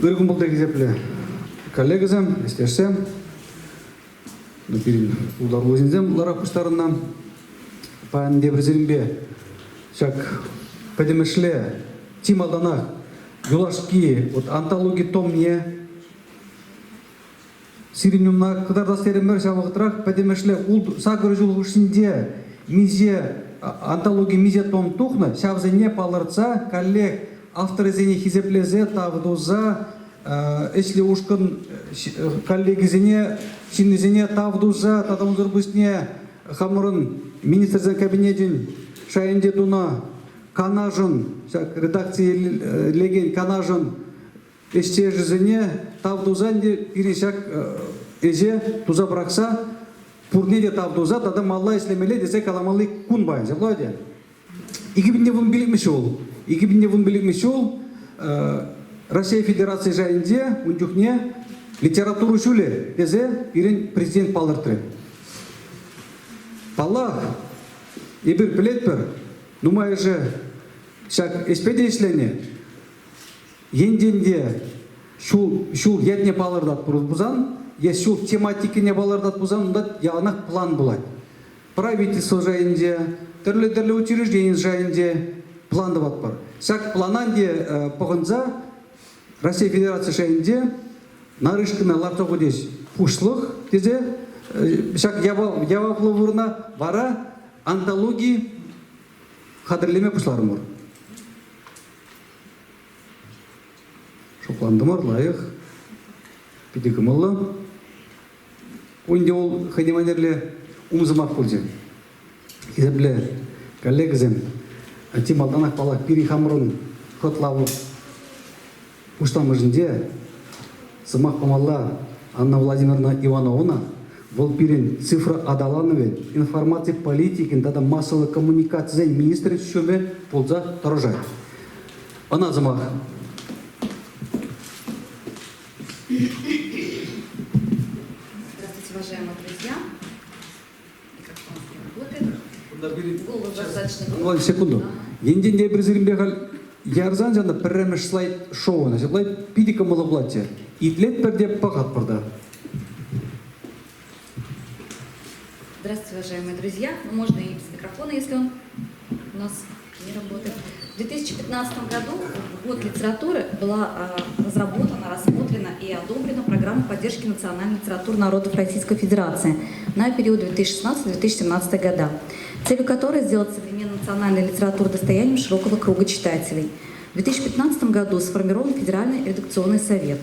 Ыр кӑмӑлта хисеплӗ коллегӑсем, ӗҫтешсем, пирӗн пултаруллӑ ҫынсем лара пуҫтарӑннӑ. Паян тепӗр сирӗнпе ҫак пӗтӗмӗшле чи малтанах юлашки вот антологи томне сирӗн умна кӑтартас терӗмӗр ҫав вӑхӑтрах пӗтӗмӗшле сакӑр ҫул хушшинче миҫе антологи миҫе том тухнӑ, ҫавсене палӑртса каллех авторӗсене хисеплесе тав туса ӗҫлӗ ушкӑн коллегисене, ҫыннисене тав туса тата унсӑр пуҫне хамӑрӑн Министрсен Кабинечӗн шайӗнче тунӑ канашӑн, ҫак редакцилекен канашӑн ӗҫтешӗсене тав туса ӗнтӗ пирӗн ҫак ӗҫе туса пӑрахса пурне те тав туса тата малла ӗҫлемелле тесе каламалли кун паян ҫапла те. 2015 ҫул. 2015 ҫул Раҫҫей Федераци шайӗнче ун чухне литература ҫулӗ тесе пирӗн президент палӑртрӗ. Паллах, эпир пӗлетпӗр, нумайӑшӗ ҫак ӗҫпе те ӗҫленӗ. Енчен те ҫул, ҫул ятне палӑртать пулсан, е ҫул тематикине палӑртать пулсан, унта яланах план пулать. Правительство шайӗнче, тӗрлӗ-тӗрлӗ учреждени шайӗнче план тӑватпӑр. Ҫак плана ӗнтӗ пӑхӑнса Россия Федераци шайӗнче Нарышкина лартса хутӗҫ пуҫлӑх тесе ҫак яваплӑ вырӑна вара антологи хатӗрлеме пуҫларӑмӑр. Шутлантӑмӑр, лайӑх, питӗ кӑмӑллӑ. Ӗнтӗ вӑл хӑйне манерле умсӑмах пулчӗ. Хисеплӗ коллегӑсем, чи малтанах, паллах, пирӗн хамӑрӑн хӑтлав пуҫламӑшӗнче сӑмах памалла Анна Владимировна Ивановӑна. Вӑл пирӗн цифра аталанӑвӗн, информаци политикин тата массӑллӑ коммуникацисен министрӗн ҫумӗ пулса тӑрӑшать. Ӑна сӑмах. Здравствуйте, уважаемые друзья. Микрофон работает. Голос достаточно громкий. Секунду. Енчен те эпир сирӗнпе халь ярсан ҫавна пӗрремӗш слайд шоуна ҫапла питӗ кӑмӑллӑ пулатчӗ. Итлетпӗр те пӑхатпӑр та. Здравствуйте, уважаемые друзья. Ну, можно и без микрофона, если он у нас не работает. В 2015 году, в год литературы, была разработана, рассмотрена и одобрена программа поддержки национальной литературы народов Российской Федерации на период 2016-2017 года, целью которой сделать современную национальную литературу достоянием широкого круга читателей. В 2015 году сформирован Федеральный редакционный совет.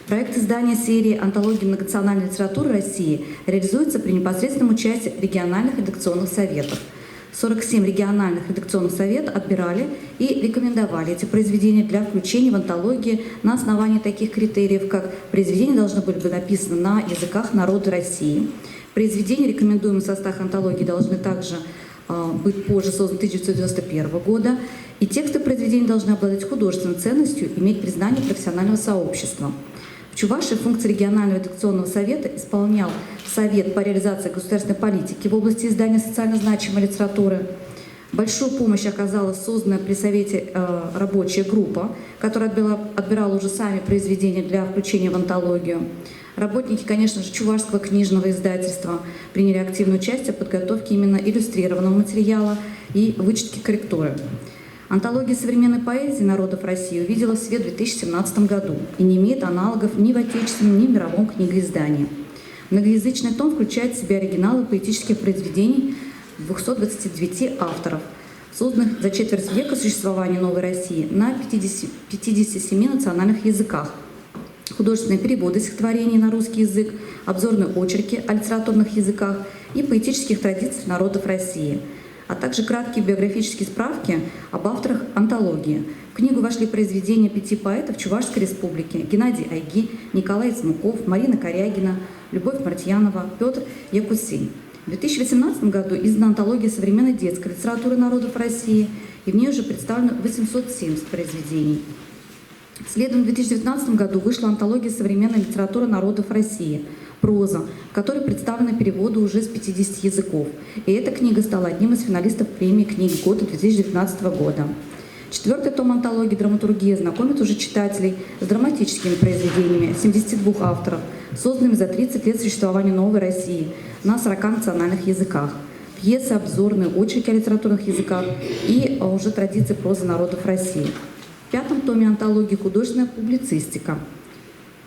Проект издания серии «Антология многонациональной литературы России» реализуется при непосредственном участии региональных редакционных советов – 47 региональных редакционных советов отбирали и рекомендовали эти произведения для включения в антологии на основании таких критериев, как произведения должны были быть написаны на языках народа России. Произведения, рекомендуемые в состав антологии, должны также быть позже созданы 1991 года, и тексты произведений должны обладать художественной ценностью, иметь признание профессионального сообщества. В Чувашии функции регионального редакционного совета исполнял Совет по реализации государственной политики в области издания социально значимой литературы. Большую помощь оказала созданная при Совете рабочая группа, которая отбирала уже сами произведения для включения в антологию. Работники, конечно же, Чувашского книжного издательства приняли активное участие в подготовке именно иллюстрированного материала и вычетке корректуры. Антология современной поэзии народов России увидела свет в 2017 году и не имеет аналогов ни в отечественном, ни в мировом книгоиздании. Многоязычный том включает в себя оригиналы поэтических произведений 229 авторов, созданных за четверть века существования Новой России на 50, 57 национальных языках, художественные переводы стихотворений на русский язык, обзорные очерки о литературных языках и поэтических традициях народов России, а также краткие биографические справки об авторах антологии. В книгу вошли произведения пяти поэтов Чувашской республики – Геннадий Айги, Николай Смуков, Марина Корягина, Любовь Мартьянова, Петр Якусин. В 2018 году издана антология современной детской литературы народов России, и в ней уже представлено 870 произведений. Следом в 2019 году вышла антология современной литературы народов России «Проза», в которой представлены переводы уже с 50 языков. И эта книга стала одним из финалистов премии «Книги года» 2019 года. Четвертый том антологии «Драматургия» знакомит уже читателей с драматическими произведениями 72 авторов, созданными за 30 лет существования новой России на 40 национальных языках. Пьесы, обзорные, очерки о литературных языках и уже традиции прозы народов России. В пятом томе антологии «Художественная публицистика».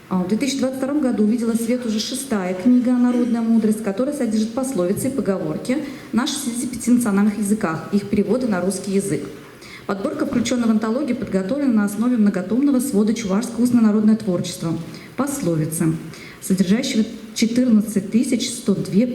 В 2022 году увидела свет уже шестая книга «Народная мудрость», которая содержит пословицы и поговорки на 65 национальных языках, их переводы на русский язык. Подборка, включенная в антологию, подготовлена на основе многотомного свода «Чувашское устное народное творчество» «Пословицы», содержащего 14 102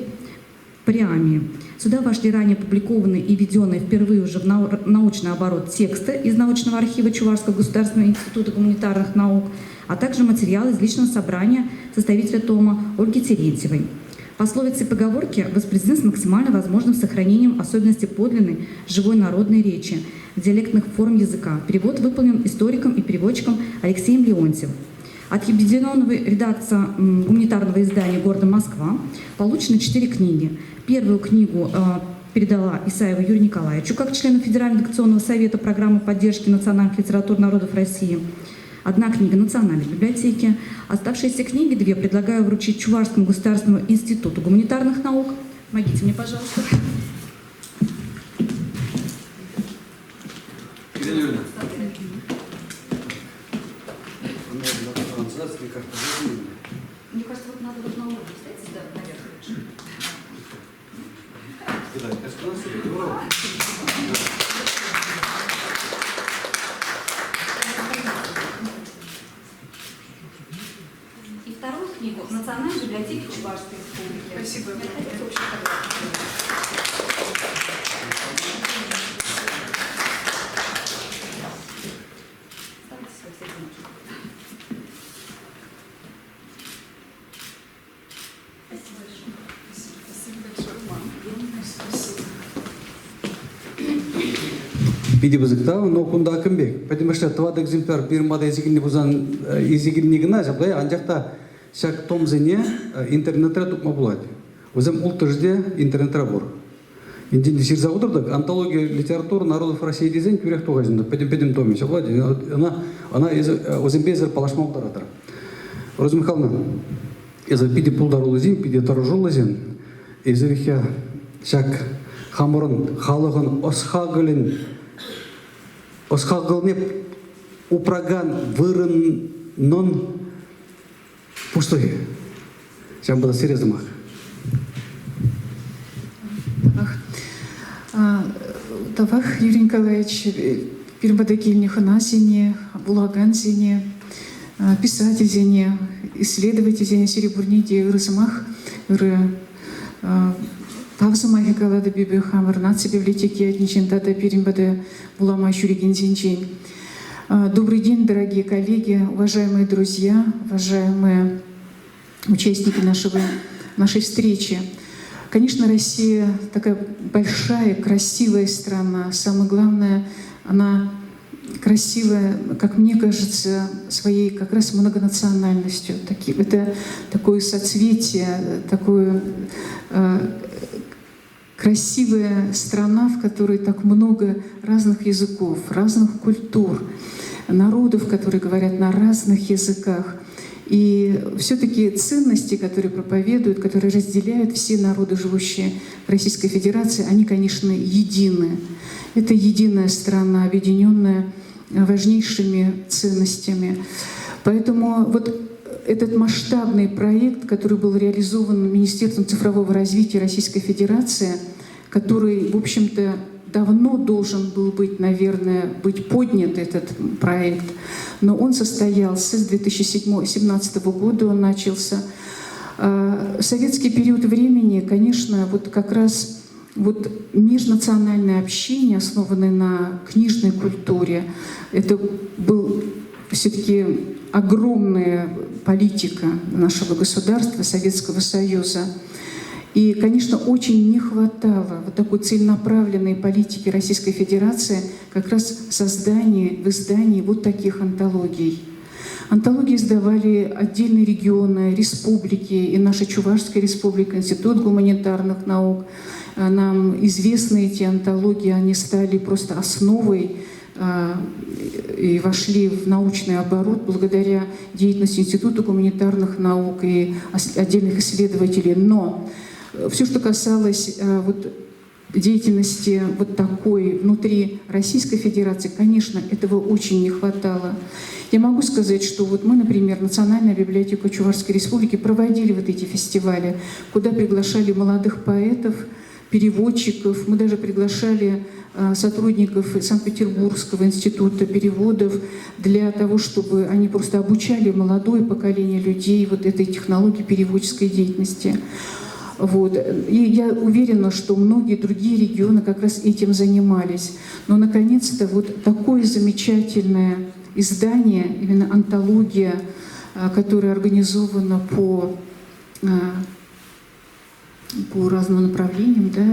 паремии. Сюда вошли ранее опубликованные и введенные впервые уже в научный оборот тексты из научного архива Чувашского государственного института гуманитарных наук, а также материалы из личного собрания составителя тома Ольги Терентьевой. Пословицы и поговорки воспроизведены с максимально возможным сохранением особенностей подлинной живой народной речи, диалектных форм языка. Перевод выполнен историком и переводчиком Алексеем Леонтьевым. От объединенного редакции гуманитарного издания города Москва получено четыре книги. Первую книгу передала Исаева Юрию Николаевичу как члену Федерального редакционного совета программы поддержки национальных литератур народов России. Одна книга Национальной библиотеки. Оставшиеся книги, две, предлагаю вручить Чувашскому государственному институту гуманитарных наук. Помогите мне, пожалуйста. Ирина Юрьевна. Мне кажется, вот надо вот на уровне встать сюда наверх лучше. И вторую книгу Национальной библиотеки Чувашской Республики. Спасибо. Хотите общую фотографию? Ставьте свои серединки. Спасибо большое. Спасибо большое вам. Спасибо. Питӗ пысӑк та, но кунта ким пек. Пӗтӗмӗшле тӑватӑ экземпляр пирӗн пата илсе килнӗ пулсан, илсе килни кӑна ҫапла, анчах та ҫак томсене интернетра тупма пулать. Вӗсем улттӑшӗ те интернетра пур. Енчен те ҫырса хутӑр-тӑк, антология литературы народов России тесен тӳрех тухать ӗнтӗ, пӗтӗм томӗ. Ҫапла ӑна, ӑна эсӗ, вӗсемпе эсӗр паллашма пултаратӑр. Роза Михайловна, эсӗ питӗ пултаруллӑ ҫын, питӗ тӑрӑшуллӑ ҫын. Эсир ҫак хамӑрӑн халӑхӑн ӑс-хакӑлӗн ӑс-хакӑлне упракан вырӑнӑн пуҫлӑхӗ. Ҫавӑнпа та сире сӑмах. Тавах. Тавах, Юрий Николаевич, пирӗн пата килнӗ хӑнасене, вулакансене, писательсене, исследовательсене сире пурне те ырӑ сӑмах, ырӑ тав сӑмахӗ калатӑп эпӗ хамӑр наци библиотеки ятӗнчен тата пирӗн пата вулама ҫӳрекенсенчен. Добрый день, дорогие коллеги, уважаемые друзья, уважаемые участники нашей встречи. Конечно, Россия такая большая, красивая страна. Самое главное, она красивая, как мне кажется, своей как раз многонациональностью. Это такое соцветие, такое красивая страна, в которой так много разных языков, разных культур, народов, которые говорят на разных языках. И все-таки ценности, которые проповедуют, которые разделяют все народы, живущие в Российской Федерации, они, конечно, едины. Это единая страна, объединенная важнейшими ценностями. Поэтому вот этот масштабный проект, который был реализован Министерством цифрового развития Российской Федерации, который, в общем-то, давно должен был быть, наверное, быть поднят этот проект, но он состоялся с 2017 года, он начался. В советский период времени, конечно, вот как раз вот межнациональное общение, основанное на книжной культуре, это был все-таки огромная политика нашего государства, Советского Союза. И, конечно, очень не хватало вот такой целенаправленной политики Российской Федерации как раз в создании, в издании вот таких антологий. Антологии издавали отдельные регионы, республики, и наша Чувашская республика, Институт гуманитарных наук. Нам известны эти антологии, они стали просто основой и вошли в научный оборот благодаря деятельности Института гуманитарных наук и отдельных исследователей. Но все, что касалось вот деятельности вот такой внутри Российской Федерации, конечно, этого очень не хватало. Я могу сказать, что вот мы, например, Национальная библиотека Чувашской Республики, проводили вот эти фестивали, куда приглашали молодых поэтов, переводчиков, мы даже приглашали сотрудников Санкт-Петербургского института переводов для того, чтобы они просто обучали молодое поколение людей вот этой технологии переводческой деятельности. Вот. И я уверена, что многие другие регионы как раз этим занимались. Но, наконец-то, вот такое замечательное издание, именно антология, которая организована по разным направлениям, да,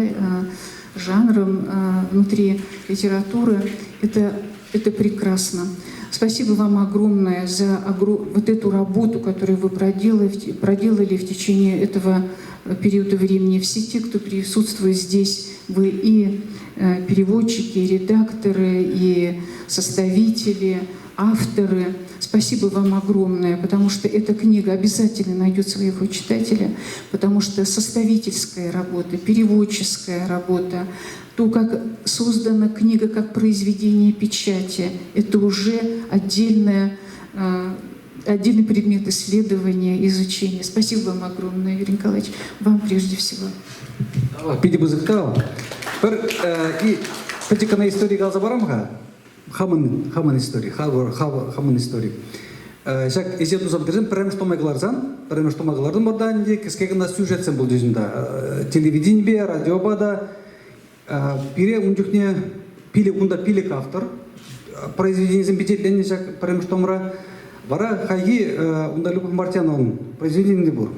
жанрам внутри литературы, это прекрасно. Спасибо вам огромное за вот эту работу, которую вы проделали в течение этого периода времени. Все те, кто присутствует здесь, вы и переводчики, и редакторы, и составители, авторы. Спасибо вам огромное, потому что эта книга обязательно найдет своего читателя, потому что составительская работа, переводческая работа, то, как создана книга как произведение печати, это уже отдельный предмет исследования, изучения. Спасибо вам огромное, Юрий Николаевич, вам прежде всего. Питӗ пысӑк тав. Пӗр и пӗчӗк кӑна истори каласа парам-ха. Хамӑн истори, хамӑн истори. Ҫак ӗҫе туса пӗтерсен пӗрремӗш тома кӑларсан, пӗрремӗш тома кӑлартӑм вара ӗнтӗ кӗске кӑна сюжетсем пулчӗҫ унта. Телевиденипе, радиопа та. Пире ун чухне пилӗк, унта пилӗк автор произведенисем пичетленнӗ ҫак пӗрремӗш томра. Вара хайхи унта Любовь Мартьяновӑн произведени те пур.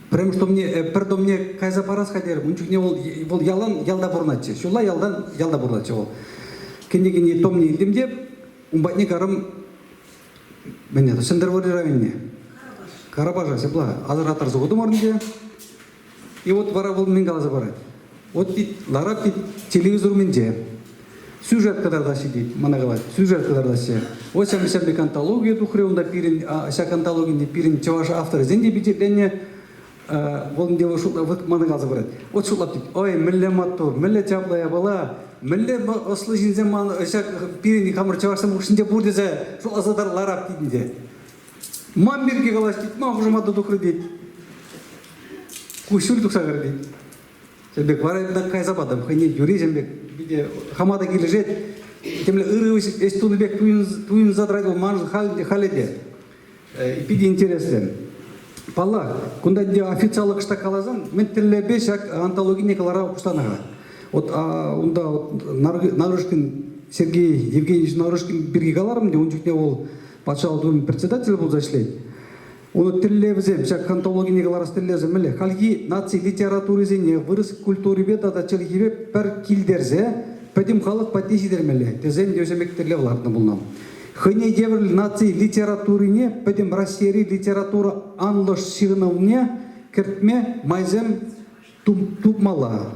Пӗрремӗш томне, пӗр томне кайса парас-ха терӗм. Ун чухне вӑл, вӑл ялан ялта пурӑнатчӗ. Ҫулла ялтан ялта пурӑнатчӗ вӑл. Кӗнекене томне илтӗм те ун патне карӑм мӗне, Сӗнтӗрвӑрри районне. Карапаша, ҫапла асӑрхаттарса хутӑмӑр ӗнтӗ. И вот вара вӑл мӗн каласа парать. Вот тет, ларать тет телевизор умӗнче. Сюжет кӑтартаҫҫӗ тет, мана калать, сюжет кӑтартаҫҫӗ. Вот ҫав ҫав пек антология тухрӗ, унта пирӗн, ҫак антологине пирӗн чӑваш авторӗсен те пичетленнӗ. Вӑл ӗнтӗ шутла, вот мана каласа парать. Вот шутлап тет, ой, мӗнле маттур, мӗнле чаплӑ япала, мӗнле ӑслӑ ҫынсем ман ҫак пирӗн хамӑр чӑвашсем хушшинче пур тесе шутласа ларап тет ӗнтӗ. Ман пирки калаҫ тет, ман хушӑма та тухрӗ тет. Куҫҫуль тухса кайрӗ тет. Ҫавӑн пек вара эпӗ кайса патӑм. Хӑйне юри ҫавӑн пек питӗ хама та килӗшет. Темле ырӑ ӗҫ тунӑ пек туйӑнса тӑрать вӑл маншӑн халӗ те. Питӗ интереслӗ. Паллах, кунта ӗнтӗ официаллӑ кӑштах каласан, мӗн тӗллевпе ҫак антологине кӑлара пуҫланӑ-ха? Вот унта вот Нарышкин Сергей Евгеньевич Нарышкин пирки каларӑм те, ун чухне вӑл Патшалӑх Думин председателӗ пулса ӗҫлет. Унӑн тӗллевӗсем, ҫак антологине кӑларас тӗллевсем мӗнле? Хальхи наци литературисене вырӑс культурипе тата чӗлхипе пӗр килтерсе пӗтӗм халӑх патне ҫитермелле тесен вӗсем пек тӗллев лартнӑ пулнӑ. Хӑйне евӗрлӗ наци литературине пӗтӗм Раҫҫейри литература анлӑш ҫыхӑнӑвне кӗртме майсем тупмалла.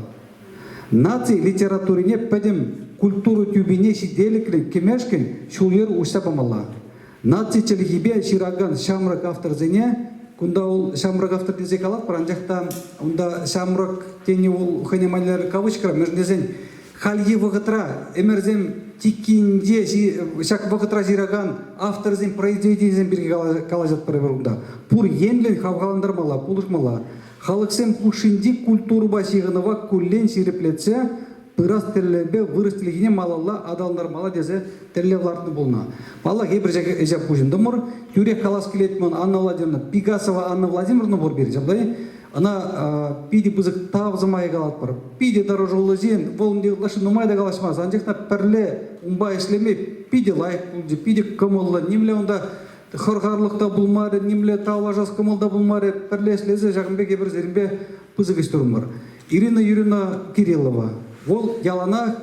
Наци литературине пӗтӗм культура тӳпине ҫителӗклӗн кӗмешкӗн ҫул-йӗр уҫса памалла. Наци чӗлхипе ҫыракан ҫамрӑк авторсене, кунта вӑл ҫамрӑк автор тесе калатпӑр, анчах та унта ҫамрӑк тени вӑл хӑйне майлӑ кавычкӑра, мӗншӗн тесен хальхи вӑхӑтра ӗмӗрсем тиккинче ҫак вӑхӑтра ҫыракан авторсен произведенийӗсем пирки калаҫатпӑр эпир унта. Пур енлӗн хавхалантармалла, пулӑшмалла. Халӑхсем хушшинчи культурӑпа ҫыхӑнӑва куллен ҫирӗплетсе пырас тӗллевпе вырӑс чӗлхине малалла аталантармалла тесе тӗллев лартнӑ пулнӑ. Паллах, эпир ҫак ӗҫе пуҫӑнтӑмӑр. Тӳрех калас килет ман Анна Владимировна Пигасова Анна Владимировна пур пирӗн, ҫапла-и? Ӑна питӗ пысӑк тав сӑмахӗ калатпӑр. Питӗ тӑрӑшуллӑ ҫын, вӑл ытлашши нумай та калаҫмасть, анчах та пӗрле унпа ӗҫлеме питӗ лайӑх пулчӗ, питӗ кӑмӑллӑ. Нимле унта хӑр-харлӑх та пулмарӗ, нимле тавлашас кӑмӑл та пулмарӗ. Пӗрле ӗҫлесе ҫакӑн пек эпир сирӗнпе пысӑк ӗҫ турӑмӑр. Ирина Юрьевна Кириллова. Вӑл яланах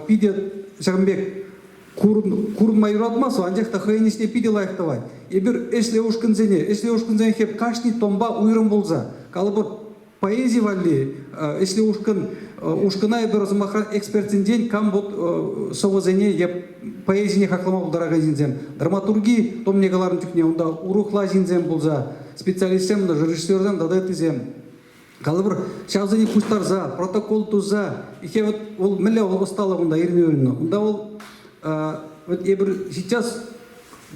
питӗ ҫакӑн пек курӑнма юратмасть, анчах та хӑйӗн ӗҫне питӗ лайӑх тӑвать. Эпир ӗҫлӗ ушкӑнсене, ӗҫлӗ ушкӑнсен хеп кашни томпа уйрӑм пулса, калӑпӑр, поэзи валли ӗҫлӗ ушкӑн ушкӑна эпир сӑмахран экспертсенчен кам вот сӑвӑсене е поэзине хаклама пултаракан ҫынсем, драматурги томне кӑларнӑ чухне унта урӑхла ҫынсем пулса, специалистсем, режиссерсем тата ыттисем. Калӑпӑр, ҫавсене пуҫтарса, протокол туса, ихе вот вӑл мӗнле вӑл ӑсталӑх унта Ирина Юрьевна? Унта вӑл вот эпир сейчас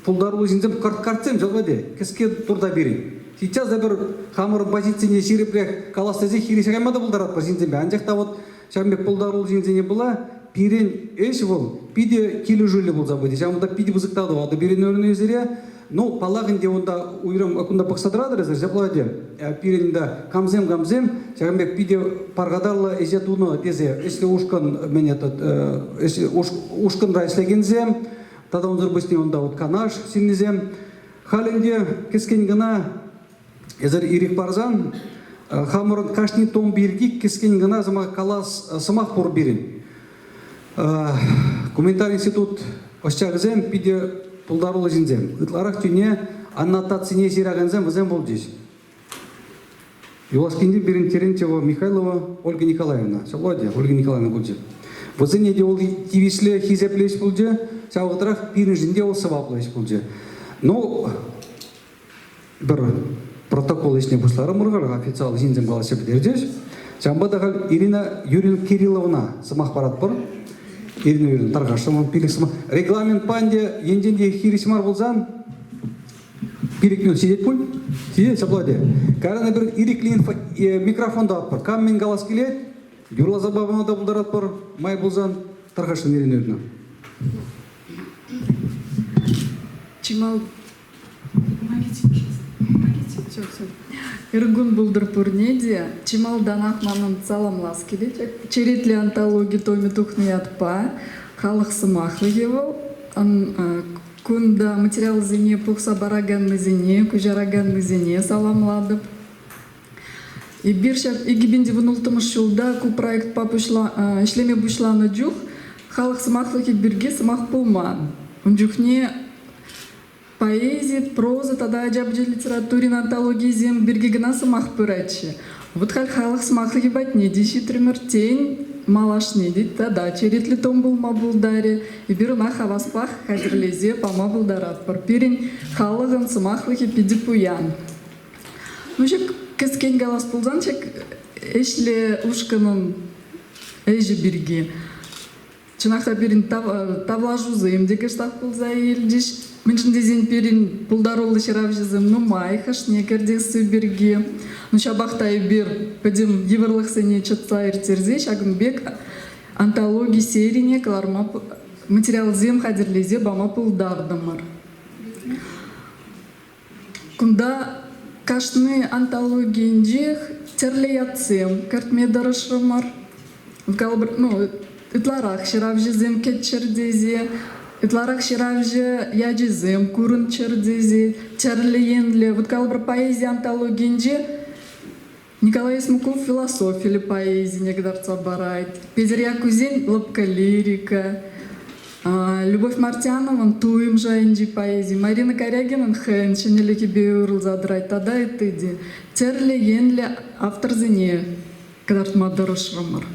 пултаруллӑ ҫынсем кӑрт-картсем ҫапла те, кӗске турта пирӗн. Сейчас эпир хамӑрӑн позицине ҫирӗпрех калас тесе хирӗҫ кайма та пултаратпӑр ҫынсемпе. Анчах та вот ҫавӑн пек пултаруллӑ ҫынсене пула пирӗн ӗҫ вӑл питӗ килӗшӳллӗ пулса пычӗ. Ҫавӑнпа та питӗ пысӑк тав тӑватӑп пирӗн ӳсӗре. Ну, паллах ӗнтӗ, унта уйрӑм кунта пӑхса тӑратӑр эсир, ҫапла ӗнтӗ. Пирӗн унта камсем-камсем ҫакӑн пек питӗ пархатарлӑ ӗҫе тунӑ тесе ӗҫлӗ ушкӑн мӗн этот ушкӑнра ӗҫлекенсем тата унсӑр пуҫне унта вот Канаш ҫыннисем. Халь ӗнтӗ кӗскен кӑна эсир ирӗк парсан хамӑрӑн кашни том пирки кӗскен кӑна сӑмах калас сӑмах пур пирӗн. Гуманитар институт ӑсчахӗсем питӗ пултаруллӑ ҫынсем. Ытларах тӳне аннотацине ҫыракансем вӗсем пулчӗҫ. Юлашкинчен пирӗн Терентьева Михайлова Ольга Николаевна, ҫапла те, Ольга Николаевна пулчӗ. Вӗсене те вӑл тивӗҫлӗ хисеплӗ ӗҫ пулчӗ, ҫав вӑхӑтрах пирӗншӗн те вӑл сӑваплӑ ӗҫ пулчӗ. Ну, пӗр протокол ӗҫне пуҫларӑмӑр-ха, официаллӑ ҫынсем калаҫса пӗтерчӗҫ. Ҫавӑнпа та халь Ирина Юрьевна Кирилловна сӑмах паратпӑр. Ирина Юрьевна, тархасшӑн, пилӗк сӑмах. Регламентпа ӗнтӗ енчен те хирӗҫ мар пулсан, 5 минут ҫитет пуль? Ҫитет, ҫапла те. Кайран эпир ирӗклӗ микрофон тӑватпӑр. Кам мӗн калас килет, юрласа пама та пултаратпӑр, май пулсан, тархасшӑн, Ирина Юрьевна. Чимал Помогите, пожалуйста. Помогите. Все, все. Ыргун пултӑр пурне те. Чи малтанах манӑн саламлас килет. Черетлӗ антологи томӗ тухнӑ ятпа халӑх сӑмахлӑхӗ вӑл. Кунта материалсене пухса параканнисене, куҫараканнисене саламлатӑп. Эпир ҫак 2016 ҫулта ку проектпа ӗҫлеме пуҫланӑ чух халӑх сӑмахлӑхӗ пирки сӑмах пулман. Ун чухне поэзи, проза тата ача-пӑча литературин антологийӗсем пирки кӑна сӑмах пыратчӗ. Вот халь халӑх сӑмахлӑхӗ патне те ҫитрӗмӗр, тен, малашне те тата черетлӗ том пулма пултарӗ. Эпир ӑна хаваспах хатӗрлесе пама пултаратпӑр. Пирӗн халӑхӑн сӑмахлӑхӗ питӗ пуян. Ну, ҫак кӗскен калас пулсан, ҫак ӗҫлӗ ушкӑнӑн ӗҫӗ пирки. Чӑнах та пирӗн тавлашусем те кӑштах пулса илчӗҫ. Мӗншӗн тесен пирӗн пултаруллӑ ҫыравҫӑсем нумай, хӑшне кӗртесси пирки. Ну, ҫапах та эпир пӗтӗм йывӑрлӑхсене чӑтса ирттерсе ҫакӑн пек антологи серине кӑларма материалсем хатӗрлесе пама пултартӑмӑр. Кунта кашни антологийӗнчех тӗрлӗ ятсем кӗртме тӑрӑшрӑмӑр. Калӑпӑр, ну, ытларах ҫыравҫӑсем кӗтчӗр тесе, ытларах ҫыравҫӑ ячӗсем курӑнччӑр тесе, тӗрлӗ енлӗ. Вот калӑпӑр, поэзи антологийӗнче Николай Исмуков философиллӗ поэзине кӑтартса парать. Петӗр Яккусен лӑпкӑ лирика, Любовь Мартьяновӑн туйӑм шайӗнчи поэзи, Марина Карягинӑн хӑйӗн ҫӗнӗлӗхӗпе уйрӑлса тӑрать тата ытти те. Тӗрлӗ енлӗ авторсене кӑтартма тӑрӑшрӑмӑр.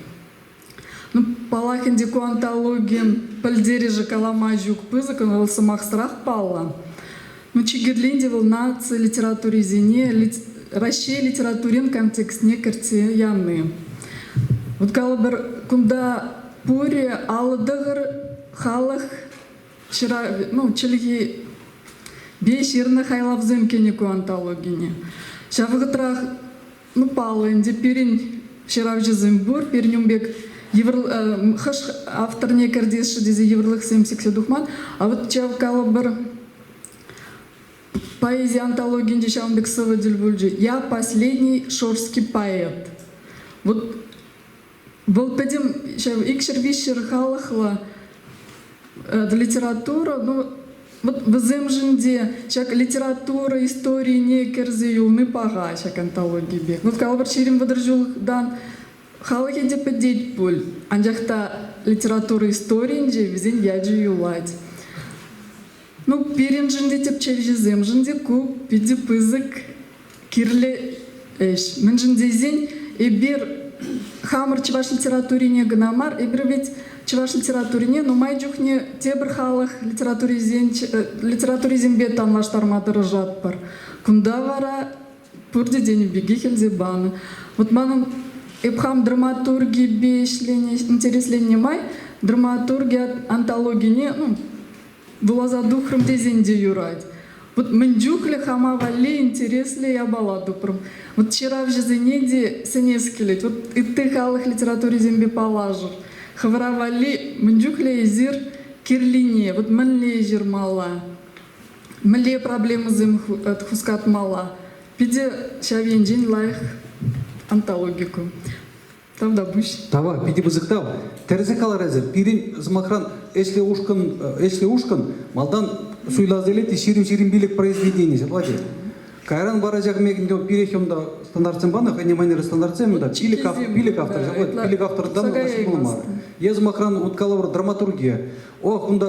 Ну, паллах ӗнтӗ, ку антологин пӗлтерӗшӗ калама ҫук пысӑк, вӑл сӑмахсӑрах паллӑ. Ну, чи кирли ӗнтӗ вӑл наци литературисене Раҫҫей литературин контекстне кӗртсе яни. Вот калӑпӑр, кунта пурӗ 59 халӑх ҫыра, ну, чӗлхипе ҫырнӑ хайлавсем кӗнӗ ку антологине. Ҫав вӑхӑтрах ну, паллӑ ӗнтӗ, пирӗн ҫыравҫӑсем пур, пирӗн ун пек йывӑр хӑш авторне кӗртесшӗ тесе йывӑрлӑхсем сиксе тухман. А вот ҫав калӑпӑр поэзи антологийӗнче ҫавӑн пек сӑвӑ тӗл пулчӗ. «Я последний шорский поэт». Вот вӑл пӗтӗм ҫав 200-300 халӑхлӑ литература, ну, вот вӗсемшӗн те ҫак литература историне кӗрсе юлни паха ҫак антологи пек. Вот калӑпӑр, 20-30 ҫултан халӑхӗ те пӗтет пуль, анчах та литература историйӗнче вӗсен ячӗ юлать. Ну, пирӗншӗн те, тӗпчевҫӗсемшӗн те ку питӗ пысӑк кирлӗ ӗҫ. Мӗншӗн тесен. Эпир хамӑр чӑваш литературине кӑна мар, эпир ведь чӑваш литературине нумай чухне тепӗр халӑх литературисен литературисемпе танлаштарма тӑрӑшатпӑр. Кунта вара пурте тенӗ пекех илсе панӑ. Вот манӑн эп хам драматургипе ӗҫленӗ, интересленнӗ май драматурги антологине ну, вуласа тухрӑм тесен те юрать. Вот мӗн чухлӗ хама валли интереслӗ япала тупрӑм. Вот ҫыравҫӑсене те сӗнес килет. Вот ытти халӑх литературисемпе паллашӑр. Хӑвӑра валли мӗн чухлӗ эсир кирлине, вот мӗнле ҫырмалла, мӗнле проблемӑсем хускатмалла. Питӗ ҫав енчен лайӑх антологи ку. Тавтапуҫ. Тава, питӗ пысӑк тав. Тӗрӗсех калар эсӗ. Пирӗн, сӑмахран, ӗҫлӗ ушкӑн, ӗҫлӗ ушкӑн малтан суйласа илет те 20-25 произведени, ҫапла те. Кайран вара ҫак мекӗн пирех унта стандартсем панӑ, хӑйне манерлӗ стандартсем унта. Пилӗк, пилӗк автор, ҫапла, пилӗк автортан мар. Е, сӑмахран, вот калӑпӑр, драматургия. Ох, унта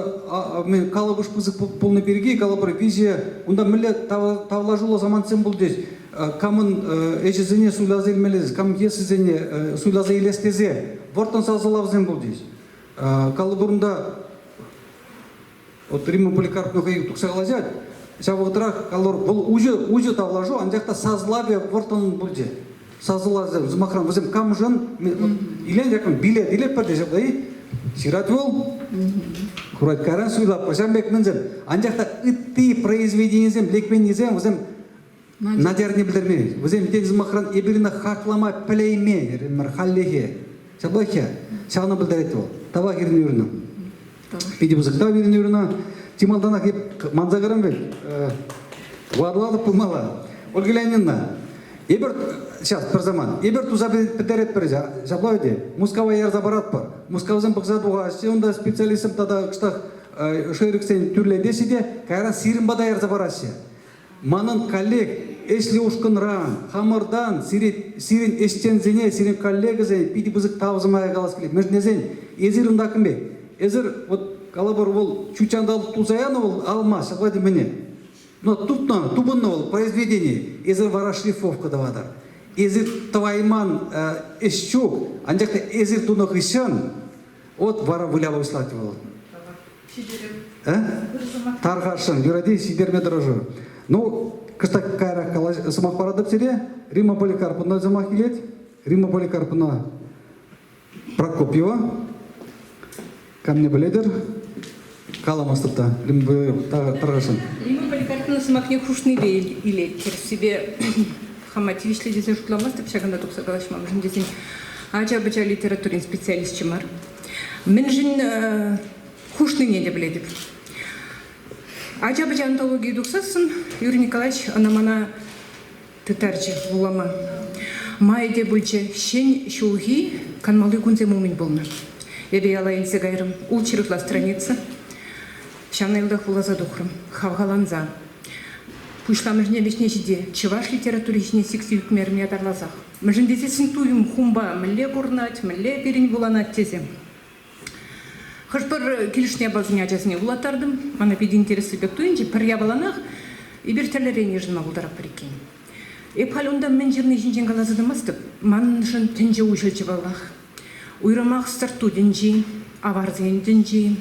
калӑпӑш пысӑк пулнӑ пирки, калӑпӑр, виҫе, унта мӗнле тавлашуллӑ самантсем пулчӗҫ. Камӑн ӗҫӗсене суйласа илмелле, кам пьесисене суйласа илес тесе вӑрттӑн сасӑлавсем пулчӗҫ. Калӑпӑр, унта вот Римма Поликарповна хӑй тухса калаҫать, ҫав вӑхӑтрах калӑпӑр, вӑл уҫӑ, уҫӑ тавлашу, анчах та сасӑлавӗ вӑрттӑн пулчӗ. Сасӑласем, сӑмахран, вӗсем камшӑн илен якӑн билет илетпӗр те ҫапла-и? Ҫырать вӑл. Курать кайран суйлатпӑр. Ҫавӑн пек мӗнсем. Анчах та ытти произведенисем лекменнисем вӗсем Надярне пӗлтермен. Вӗсем тен сӑмахран эпир ӑна хаклама пӗлеймен хальлӗхе. Ҫаплах-и? Ҫавна пӗлтерет вӑл. Тавах Ирина Юрьевна. Питӗ пысӑк тав Ирина Юрьевна. Чи малтанах эп манса кайрӑм вӗт. Ватӑлатӑп пулмалла. Ольга Леонидовна, эпир сейчас пӗр самант. Эпир туса пӗтеретпӗр ҫапла вӗт Мускава ярса паратпӑр. Мускавсем пӑхса тухаҫҫӗ, унта специалистсем тата кӑштах шӑйрӑксен тӳрлетеҫҫӗ те кайран сирӗн пата ярса параҫҫӗ. Манӑн коллег ӗҫлӗ ушкӑнран, хамӑртан сире, сирӗн ӗҫченсене, сирӗн коллегӑсене питӗ пысӑк тав сӑмахӗ калас килет. Мӗншӗн тесен эсир унта кӗме. Эсир вот калӑпӑр вӑл ҫутҫанталӑк туса янӑ вӑл алмаз, ҫапла мӗне. Но тупнӑ, тупӑннӑ вӑл произведени. Эсир вара шлифовка тӑватӑр. Эсир тӑвайман ӗҫ ҫук, анчах та эсир тунӑ хыҫҫӑн вот вара вылява пуҫлать вӑл. Тархасшӑн, юрать ҫитерме тӑрӑшӑр. Ну, кӑштах каярах сӑмах паратӑп сире. Римма Поликарповна сӑмах илет. Римма Поликарповна Прокопьева. Камне пӗлетӗр? Каламастӑп та. Римма тархасшӑн. Римма Поликарповна сӑмахне хушнипе илет. Тӗрӗссипе хама тивӗҫлӗ тесе шутламастӑп ҫакӑнта тухса калаҫма, мӗншӗн тесен ача-пӑча литературин специалисчӗ мар. Мӗншӗн хушнине те пӗлетӗп. Ача-пӑча антологийӗ тухсассӑн Юрий Николаевич ӑна мана тыттарчӗ вулама. Май те пулчӗ, ҫӗн ҫулхи канмалли кунсем умӗн пулнӑ. Эпӗ яла илсе кайрӑм. Ултҫӗр ытла страница. Ҫавна йӑлтах вуласа тухрӑм, хавхаланса. Пуҫламӑшне вӗҫне ҫити чӑваш литератури ҫине сиксе ӳкмерӗм ятарласах. Мӗншӗн тесессӗн туйӑм хумпа мӗнле курӑнать, мӗнле пирӗн вуланать тесе. Хӑш-пӗр килӗшнӗ япаласене ачасене вулаттартӑм. Мана питӗ интереслӗ пек туйӑнчӗ. Пӗр япаланах эпир тӗрлӗрен йышӑнма пултаратпӑр иккен. Эп халь унта мӗн ҫырни ҫинчен каласа тӑмастӑп. Маншӑн тӗнче уҫӑлчӗ паллах. Уйрӑмах сӑрт-ту тӗнчи, аварсен тӗнчи.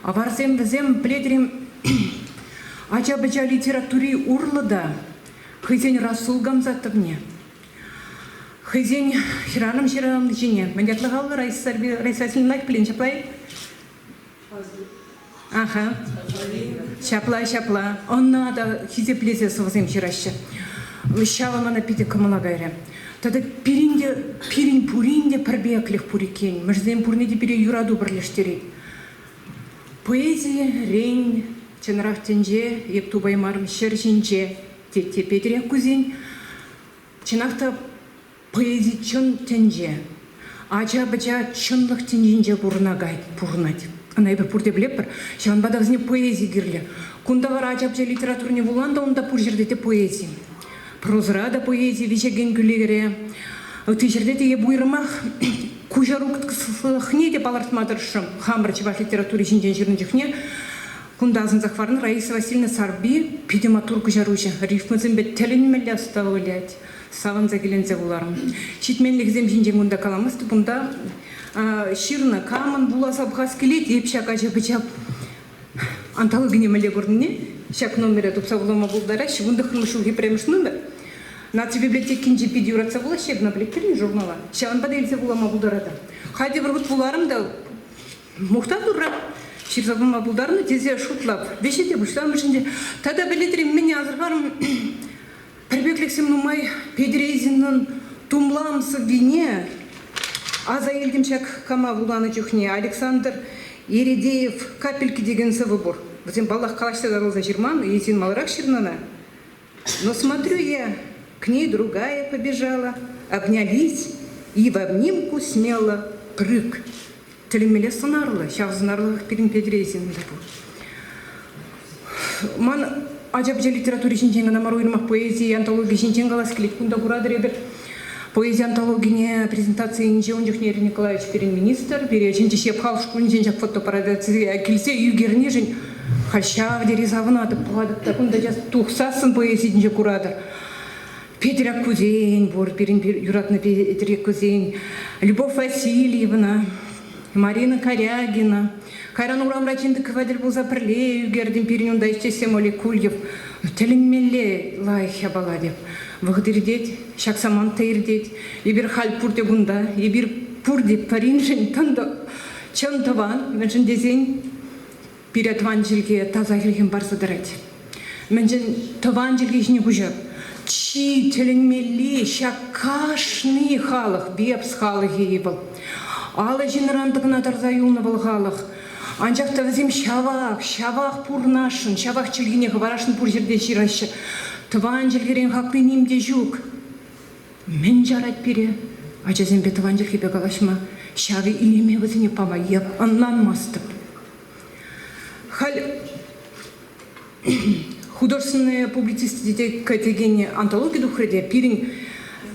Аварсем вӗсем, пӗлетӗр-им, ача-пӑча литератури урлӑ та хӑйсен Расул Гамзатовне, Хӑйсен хӗрарӑм ҫыравҫине мӗн ятлӑ-халлӑ Раиса Васильевна пулин ҫапла-и? Аха. Ҫапла, ҫапла. Ӑна та хисеплесе сӑвӑсем ҫыраҫҫӗ. Ҫавӑ мана питӗ кӑмӑла кайрӗ. Тата пирӗн те, пирӗн пурин те пӗрпеклӗх пур иккен. Мӗшсем пурне те пире юрату пӗрлештерет. Поэзи, рен, чӑнрах тӗнче, эп тупаймарӑм ҫӗр ҫинче, тет те Петӗр Яккусен. Чӑнах та поэзи чӑн тӗнче. Ача-пӑча чӑнлӑх тӗнчинче пурӑнакать, пурӑнать. Ӑна эпир пурте пӗлетпӗр. Ҫавӑнпа та вӗсене поэзи кирлӗ. Кунта вара ача-пӑча литературине вулан та унта пур ҫӗрте те поэзи. Прозӑра та поэзи виҫекен кӳлӗре. Ытти ҫӗрте те эп уйрӑмах куҫаруклӑхне те палӑртма тӑрӑшрӑм. Хамӑр чӑваш литератури ҫинчен ҫырнӑ чухне Кунта асӑнса хӑварнӑ Раиса Васильевна Сарпи питӗ маттур куҫаруҫӑ. Рифмӑсемпе тӗлӗнмелле ӑста вылять. Савӑнса киленсе вуларӑм. Ҫитменлӗхсем ҫинчен кунта каламастӑп. Унта ҫырнӑ камӑн вуласа пӑхас килет, эп ҫак ача-пӑча антологине мӗнле курнине ҫак номере тупса вулама пултараҫҫӗ. 19-мӗш ҫулхи пӗрремӗш номер. Наци библиотекинче питӗ юратса вулаҫҫӗ эп ӑна пӗлеттернӗ журнала. Ҫавӑнпа та илсе вулама пултаратӑр. Халь тепӗр хут вуларӑм та мухтав Турра ҫырса пыма пултарнӑ тесе шутлап. Виҫе те пуҫламӑшӗнче. Тата пӗлетӗр мӗн асӑрхарӑм Пӗрпеклӗхсем нумай Петрезинӑн Тумлам сӑввине аса илтӗм ҫак кама вуланӑ чухне. Александр Ередеев «Капельки» текен сӑвӑ пур. Вӗсем, паллах, калаҫса татӑлса ҫырман, Есин маларах ҫырнӑ ӑна. Но смотрю я, к ней другая побежала, обнялись и в обнимку смело прыг. Тӗлӗнмелле сӑнарлӑ, ҫав сӑнарлӑх пирӗн Петрезин та пур. Ман ача-пӑча литератури ҫинчен кӑна мар, уйрӑмах поэзи антологи ҫинчен калас килет. Кунта куратӑр эпир поэзи антологине презентацийӗнче ун чухне Юрий Николаевич пирӗн министр, пире чӗнчӗ Ҫепхал шкулӗнчен ҫак фотоаппарата килсе ӳкернишӗн халь ҫав тери савӑнатӑп, пӑхатӑп та кунта тухсассӑн поэзийӗнче куратӑр. Петӗр Аккусен пур, пирӗн юратнӑ Петӗр Аккусен, Любовь Васильевна, Марина Корягина. Кайран урамра Чиндыкова тӗл пулса пӗрле ӳкертӗм. Пирӗн унта ӗҫтешсем Олег Кульев. Тӗлӗнмелле лайӑх япала теп. Вӑхӑт иртет, ҫак самант та иртет. Эпир халь пурте кунта. Эпир пурте пӗриншӗн чӑн тӑван, мӗншӗн тесен пире тӑван чӗлхе таса хӗлхем парса тӑрать. Мӗншӗн тӑван чӗлхе ҫине куҫап? Чи тӗлӗнмелли ҫак кашни халӑх, вепс халӑхӗ-и вӑл. Алӑ ҫынран тӑкӑна тӑрса юлнӑ вӑл халӑх. Анчах та вӗсем ҫавах, ҫавах пурӑнасшӑн, ҫавах чӗлхене хӑварасшӑн пур ҫӗрте ҫыраҫҫӗ. Тӑван чӗлхерен хакли ним те ҫук. Мӗн чарать пире ачасемпе тӑван чӗлхепе калаҫма? Ҫав илеме вӗсене пама эп ӑнланмастӑп. Халь художественная публицистика текен антологи тухрӗ те пирӗн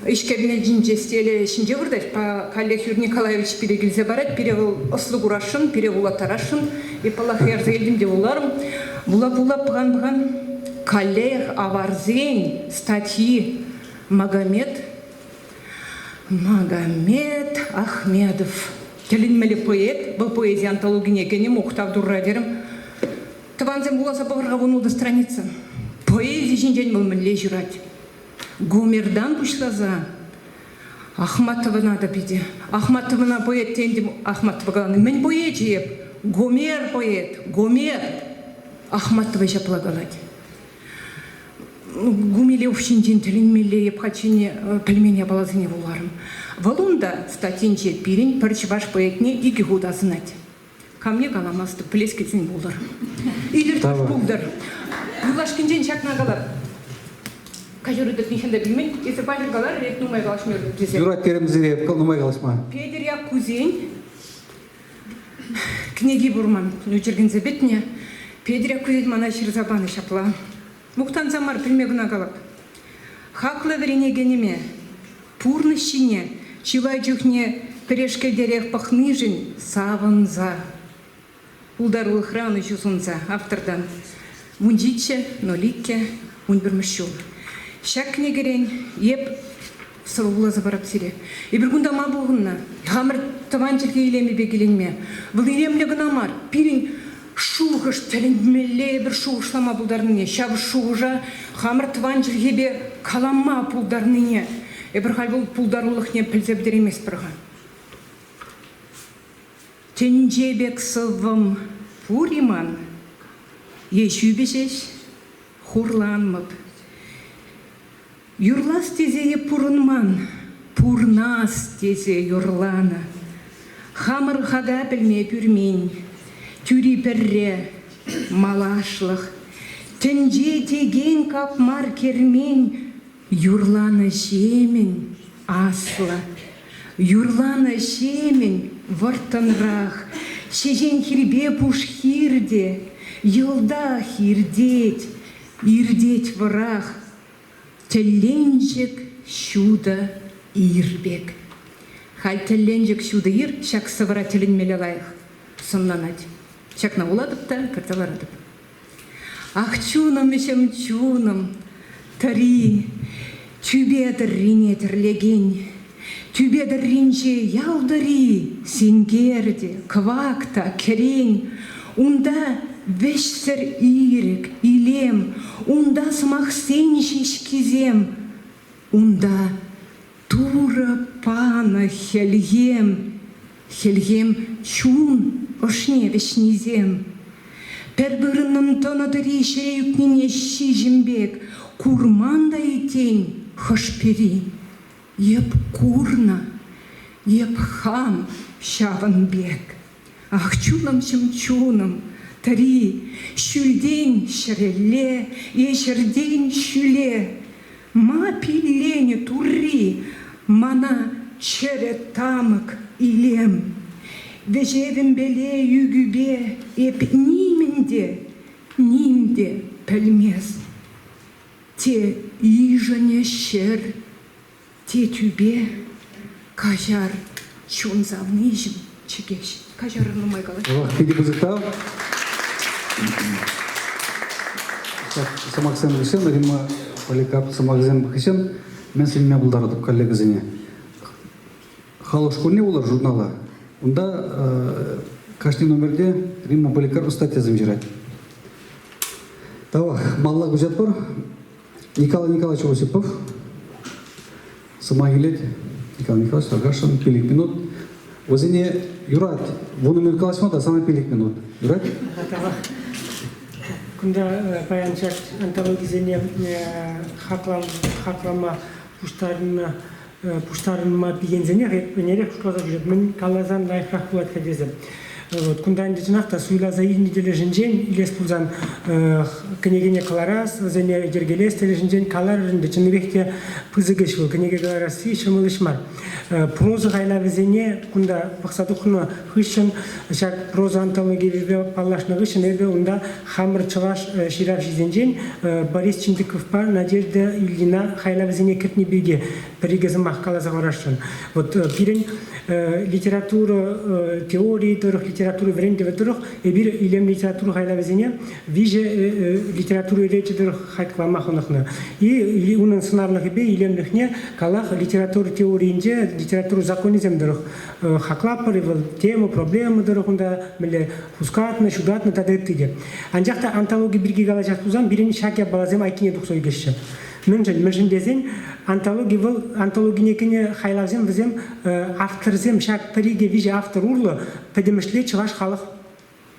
ӗҫ кабинетӗнче стеле ҫинче выртать. Каллех Юрий Николаевич пире килсе парать. Пире вӑл ӑслӑ курасшӑн, пире вулаттарасшӑн. Эп, паллах, ярса илтӗм те вуларӑм. Вула-вула пӑхан-пӑхан каллех аварсен статйи Магомед Магомед Ахмедов тӗлӗнмелле поэт, вӑл поэзи антологине кӗнӗ, мухтав Турра терӗм. Тӑвансем вуласа пӑхӑр-ха вунултӑ страница. Поэзи ҫинчен вӑл мӗнле ҫырать? Гомертан пуҫласа Ахматовӑна та питӗ. Ахматовӑна поэт тентӗм, Ахматова каланӑ. Мӗн поэчӗ эп? Гомер поэт, Гомер. Ахматова ҫапла калать. Гумилев ҫинчен тӗлӗнмелле эп хальччен пӗлмен япаласене вуларӑм. Вӑл унта статйинче пирӗн пӗр чӑваш поэтне икӗ хут асӑнать. Камне каламастӑп, пӗлес килсен пултӑр. Илӗртӳ пултӑр. Юлашкинчен ҫакна калар. Каҫару тытни та пӗлмен. Эсӗ паҫӑр каларӑр, эп нумай калаҫмӑп тесе. Юрать терӗм сире, нумай калаҫма. Петӗр Яккусен Кӗнеки пур ман, ӳчӗркенсе пӗтнӗ. Петӗр Яккусен мана ҫырса панӑ ҫапла. Мухтанса мар, пӗлме кӑна калап. Хаклӑ вӗренекенӗме, пурнӑҫ ҫине чылай чухне пӗрешкелтерех пӑхнишӗн савӑнса, пултарулӑхра ӑнӑҫу сунса автортан 17, 02, 11-мӗш ҫул. Ҫак кӗнекерен эп Сӑвӑ вуласа парап сире. Эпир кунта ма пухӑннӑ? Хамӑр тӑван чӗлхе илемӗпе киленме. Вӑл илемлӗ кӑна мар, пирӗн шухӑш тӗлӗнмелле эпир шухӑшлама пултарнине, ҫав шухӑша хамӑр тӑван чӗлхепе калама пултарнине эпир халь вӑл пултарулӑхне пӗлсе пӗтерейместпӗр-ха. Тӗнче пек сӑввӑм пур-и ман? Е ҫӳпӗ ҫеҫ? Хурланмӑп. Юрлас тесе эп пурӑнман, пурнас тесе юрланӑ. Хамӑр хака пӗлме пӳрмен, тӳри пӗрре, малашлӑх. Тӗнче текен капмар кермен юрланӑҫемӗн аслӑ. Юрланӑҫемӗн вӑрттӑнрах, ҫеҫен хирпе пуш хирте, йӑлтах иртет, иртет вӑрах. Тӗлленчӗк ҫутӑ ир пек. Халь тӗлленчӗк ҫутӑ ир ҫак сӑвӑра тӗлӗнмелле лайӑх сӑнланать. Ҫакна вулатӑп та кӗрсе ларатӑп. Ах, чунӑм-ӗҫӗм, чунӑм, тӑри! Тӳпе тӑррине тӗрлекен, тӳпе тӑрринче ялтӑри сенкер те, кӑвак та, кӗрен. Унта вӗҫсӗр ирӗк, илем, унта сӑмахсен ҫеҫкисем. Унта Турӑ панӑ хӗлхем, хӗлхем чун ӑшне вӗҫнисем. Пӗр вырӑнӑн тӑнӑ тӑри ҫӗре ӳкнине ҫиҫӗм пек курман та-и тен хӑш-пӗри? Эп курнӑ, эп хам ҫавӑн пек. Ах, чунӑмҫӑм, чунӑм, тӑри, ҫӳлтен ҫӗрелле е ҫӗртен ҫӳле, ма пилленӗ Турри мана чӗрӗ тамӑк илем? Вӗҫевӗмпеле ӳкӳпе эп нимӗн те, ним те пӗлмес. Те йышӑнӗ ҫӗр, те тӳпе, каҫар чун савниҫӗм, чӗкеҫ. Каҫарӑр нумай калаҫ. Питӗ пысӑк тав. Ҫак сӑмахсем хыҫҫӑн Римма Поликарп сӑмахӗсем хыҫҫӑн мӗн сӗнме пултаратӑп коллегӑсене. Халӑх шкулне вулар журнала. Унта кашни номерте Римма Поликарп статьясем ҫырать. Тавах, малла куҫатпӑр. Николай Николаевич Осипов сӑмах илет. Николай Николаевич Таркашин, 5 минут. Вӗсене юрать. 10 минут калаҫма та сана 5 минут. Юрать? Тавах. Кунта паян ҫак антологисене хаклама пуҫтарӑннӑ пуҫтарӑнма пикенсенех ӗнерех шутласа ҫӳрет, мӗн каласан лайӑхрах пулать-ха тесе. Вот, кунта ӗнтӗ чӑнах та суйласа илнӗ тӗлӗшӗнчен илес пулсан кӗнекене кӑларас, вӗсене йӗркелес тӗлӗшӗнчен каларӑр ӗнтӗ чӑннипех те пысӑк ӗҫ вӑл. Кӗнеке кӑларасси ҫӑмӑл ӗҫ мар. Проза хайлавӗсене кунта пӑхса тухнӑ хыҫҫӑн ҫак проза антологийӗпе паллашнӑ хыҫҫӑн эпӗ унта хамӑр чӑваш ҫыравҫисенчен Борис Чиндыковпа Надежда Ильина хайлавӗсене кӗртни пирки пӗр-икӗ сӑмах каласа хӑварасшӑн. Вот пирӗн литература теорийӗ тӑрӑх, литература вӗрентӗвӗ тӑрӑх эпир илемлӗ литература хайлавӗсене виҫӗ литература речӗ тӑрӑх хаклама хӑнӑхнӑ. И унӑн сӑнарлӑхӗпе илемлӗхне калах литература теорийӗнче литература законӗсем тӑрӑх хаклатпӑр вӑл тема, проблема тӑрӑх унта мӗнле хускатнӑ, ҫутатнӑ тата ытти те. Анчах та антологи пирки калаҫас пулсан пирӗн ҫак япаласем айккине тухса ӳкеҫҫӗ. Мӗншӗн? Мӗншӗн тесен антологи вӑл антологине кӗнӗ хайлавсем вӗсем авторсем ҫак пӗр-икӗ виҫӗ автор урлӑ пӗтӗмӗшле чӑваш халӑх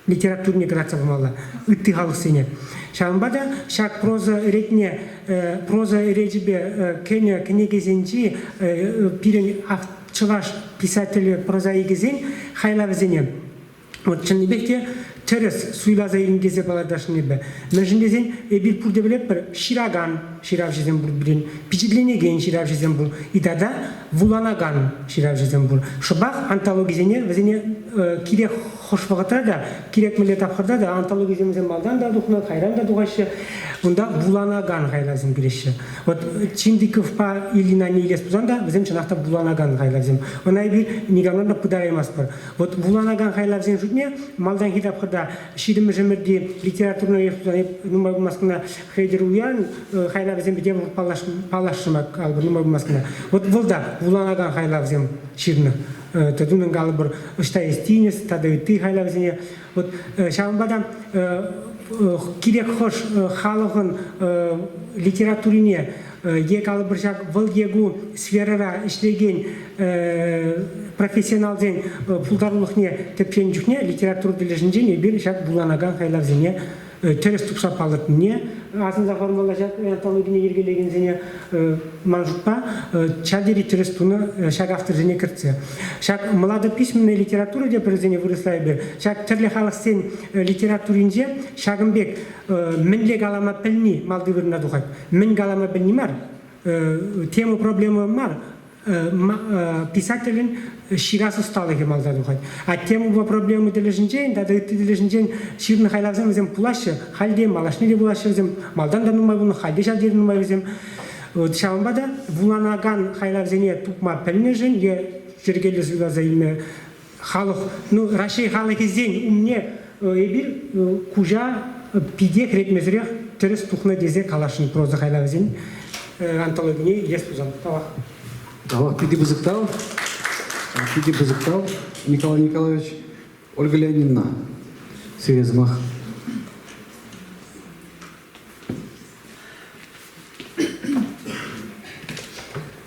литературине кӑтартса памалла ытти халӑхсене. Ҫавӑнпа та ҫак проза ретне проза речӗпе кӗнӗ кӗнекесенчи пирӗн чӑваш писателӗ прозаикӗсен хайлавӗсене вот чӑннипех те тӗрӗс суйласа илнӗ тесе палӑртасшӑн эпӗ. Мӗншӗн тесен эпир пурте пӗлетпӗр, ҫыракан ҫыравҫӑсем пур пирӗн, пичетленекен ҫыравҫӑсем пур и тата вуланакан ҫыравҫӑсем пур. Шӑпах антологисене вӗсене кирек хӑш вӑхӑтра та, кирек мӗнле тапхӑрта та антологисем вӗсем малтан та тухнӑ, кайран та тухаҫҫӗ. Унта вуланакан хайлавсем килеҫҫӗ. Вот Чиндиковпа Ильина илес пулсан та вӗсем чӑнах та вуланакан хайлавсем. Ӑна эпир никамран та пытараймастпӑр. Вот вуланакан хайлавсен шутне малтанхи тапхӑрта 20-мӗш ӗмӗрти литературӑна пулсан нумай пулмасть кӑна Хветӗр Уян хайлавӗсемпе те паллашрӑм калӑпӑр нумай пулмасть кӑна. Вот вӑл та вуланакан хайлавсем ҫырнӑ. Тунӑн калӑпӑр ӑҫта эс тинӗс тата ытти хайлавсене. Вот ҫавӑнпа та кирек хӑш халӑхӑн литературине е калӑпӑр ҫак вӑл е ку сферӑра ӗҫлекен профессионалсен пултарулӑхне тӗпченӗ чухне литература тӗлӗшӗнчен эпир ҫак вуланакан хайлавсене тӗрӗс тупса палӑртнине асӑнса хӑвармалла ҫак антологине йӗркелекенсене ман шутпа ҫав тери тӗрӗс тунӑ ҫак авторсене кӗртсе. Ҫак младописьменная литература те пӗрсене вырӑсла эпир ҫак тӗрлӗ халӑхсен литературинче ҫакӑн пек мӗнле калама пӗлни малти вырӑна тухать. Мӗн калама пӗлни мар, тема проблема мар, писателӗн ҫырас ӑсталӑхӗ малта тухать. А темӑпа проблема тӗлӗшӗнчен тата ытти тӗлӗшӗнчен ҫырнӑ хайлавсем вӗсем пулаҫҫӗ. Халь те, малашне те пулаҫҫӗ вӗсем. Малтан та нумай пулнӑ, халь те ҫав тери нумай вӗсем. Вот ҫавӑнпа та вуланакан хайлавсене тупма пӗлнӗшӗн е йӗркеллӗ суйласа илме халӑх, ну, Раҫҫей халӑхӗсен умне эпир куҫа питех ретмесӗрех тӗрӗс тухнӑ тесе каласшӑн проза хайлавӗсен. антологине илес пулсан. Тавах. Тавах, питӗ пысӑк тав. Питӗ пысӑк тав, Николай Николаевич. Ольга Леонидовна, сире сӑмах.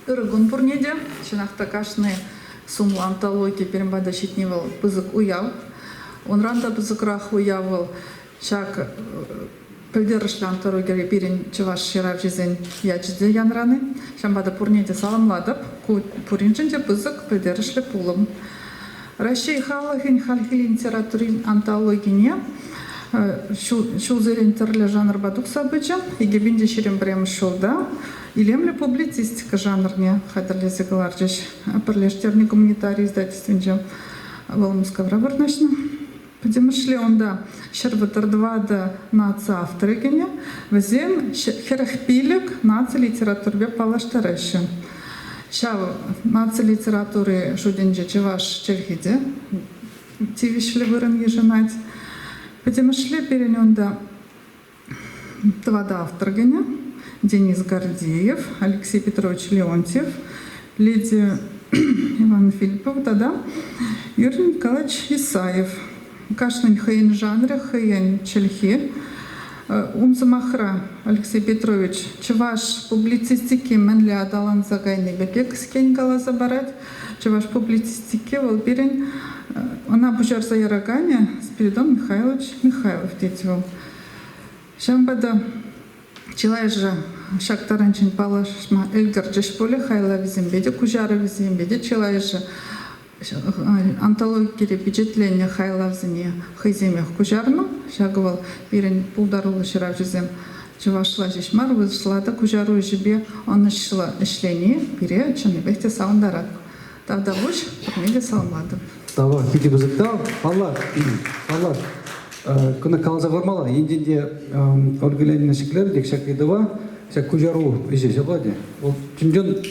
Ырӑ кун пурне те. Чӑнах та кашни сумлӑ антологи пирӗн пата ҫитни вӑл пысӑк уяв. Унран та пысӑкрах уяв вӑл ҫак пӗлтерӗшлӗ антологире пирӗн чӑваш ҫыравҫисен ячӗ те янрани. Ҫавӑнпа та пурне те саламлатӑп. Ку пуриншӗн те пысӑк пӗлтерӗшлӗ пулӑм. Раҫҫей халӑхӗн хальхи литературин антологине ҫулсерен тӗрлӗ жанрпа тухса пычӗ. 2021 ҫулта илемлӗ публицистика жанрне хатӗрлесе кӑларчӗҫ. Пӗрлештернӗ гуманитари издательствинче вӑл Мускавра вырнаҫнӑ. Пӗтӗмӗшле унта 134 наци авторӗ кӗнӗ. Вӗсем 45 наци литературипе паллаштараҫҫӗ. Ҫав наци литератури шутӗнче чӑваш чӗлхи те тивӗҫлӗ вырӑн йышӑнать. Пӗтӗмӗшле пирӗн унта тӑватӑ автор кӗнӗ. Денис Гордеев, Алексей Петрович Леонтьев, Лидия Иван Филиппов тата Юрий Николаевич Исаев. Кашнин хӑйӗн жанрӗ, хӑйӗн чӗлхи. Ум сӑмахра Алексей Петрович чӑваш публицистики мӗнле аталанса кайни пирки кӗскен каласа парать. Чӑваш публицистики вӑл пирӗн ӑна пуҫарса яраканӗ Спиридон Михайлович Михайлов тет вӑл. Ҫавӑнпа та чылайӑшӗ ҫак таранччен паллашма ӗлкӗрчӗҫ пулӗ хайлавӗсемпе те, куҫарӑвӗсемпе те чылайӑшӗ антологире пичетленнӗ хайлавсене хӑйсемех куҫарнӑ. Ҫакӑ вӑл пирӗн пултаруллӑ ҫыравҫӑсем чӑвашла ҫеҫ мар, вырӑсла та куҫару ӗҫӗпе ӑнӑҫлӑ ӗҫлени пире чӑннипех те савӑнтарать. Тавтапуҫ, пурне те саламлатӑп. Тавах, питӗ пысӑк тав. Паллах, паллах, кӑна каласа хӑвармалла. Енчен те Ольга Леонидовна ҫӗклерӗ тек ҫак ыйтӑва, ҫак куҫару ӗҫӗ ҫапла те. Вӑл чӑн-чӑн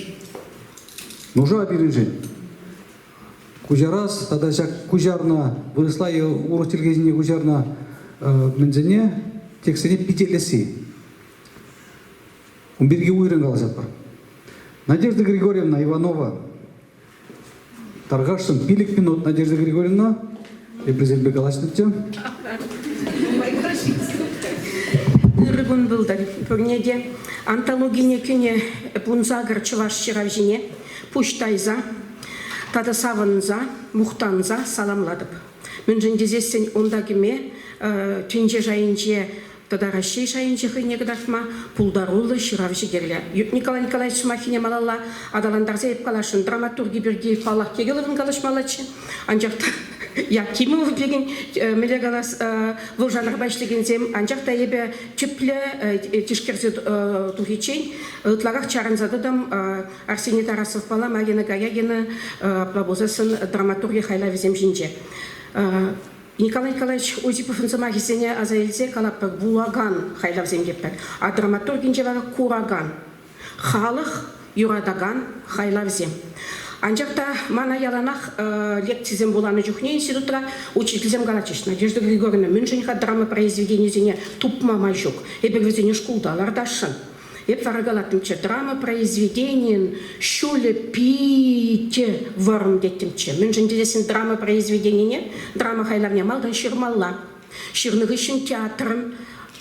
нуша пирӗншӗн. Куҫарас тата ҫак куҫарнӑ вырӑсла е урӑх чӗлхесене куҫарнӑ мӗнсене текстсене пичетлесси. Ун пирки уйрӑм калаҫатпӑр. Надежда Григорьевна Иванова тархасшӑн 5 минут Надежда Григорьевна эпир калаҫнӑччӗ. Ырӑ кун пултӑр пурне те. Антологине кӗнӗ 18 чӑваш ҫыравҫине пуҫ тайса тата савӑнса, мухтанса саламлатӑп. Мӗншӗн тесессӗн унта кӗме тӗнче шайӗнче тата Раҫҫей шайӗнче хӑйне кӑтартма пултаруллӑ ҫыравҫӑ кирлӗ. Николай Николаевич сӑмаххине малалла аталантарса эп каласшӑн. Драматурги пирки, паллах, Кирилловӑн калаҫмаллаччӗ. Анчах та Якимов пекӗн, мӗнле калас, вӑл жанрпа ӗҫлекенсем, анчах та эпӗ тӗплӗ тишкерсе тухиччен ытларах чарӑнса тӑтӑм Арсений Тарасовпала Марина Гаягина апла пулсассӑн драматурги хайлавӗсем ҫинче. Николай Николаевич Осиповӑн сӑмахӗсене аса илсе калатпӑр, вулакан хайлавсем тетпӗр, а драматургинче вара куракан, халӑх юратакан хайлавсем. Анчах та мана яланах лекцисем вуланӑ чухне институтра учительсем калатчӗҫ, Надежда Григорьевна, мӗншӗн-ха драма произведенийӗсене тупма май ҫук? Эпир вӗсене шкулта лартасшӑн. Эп вара калаттӑмччӗ, драма произведенийӗн ҫулӗ питӗ вӑрӑм теттӗмччӗ. Мӗншӗн тесессӗн драма произведенине, драма хайлавне малтан ҫырмалла. Ҫырнӑ хыҫҫӑн театрӑн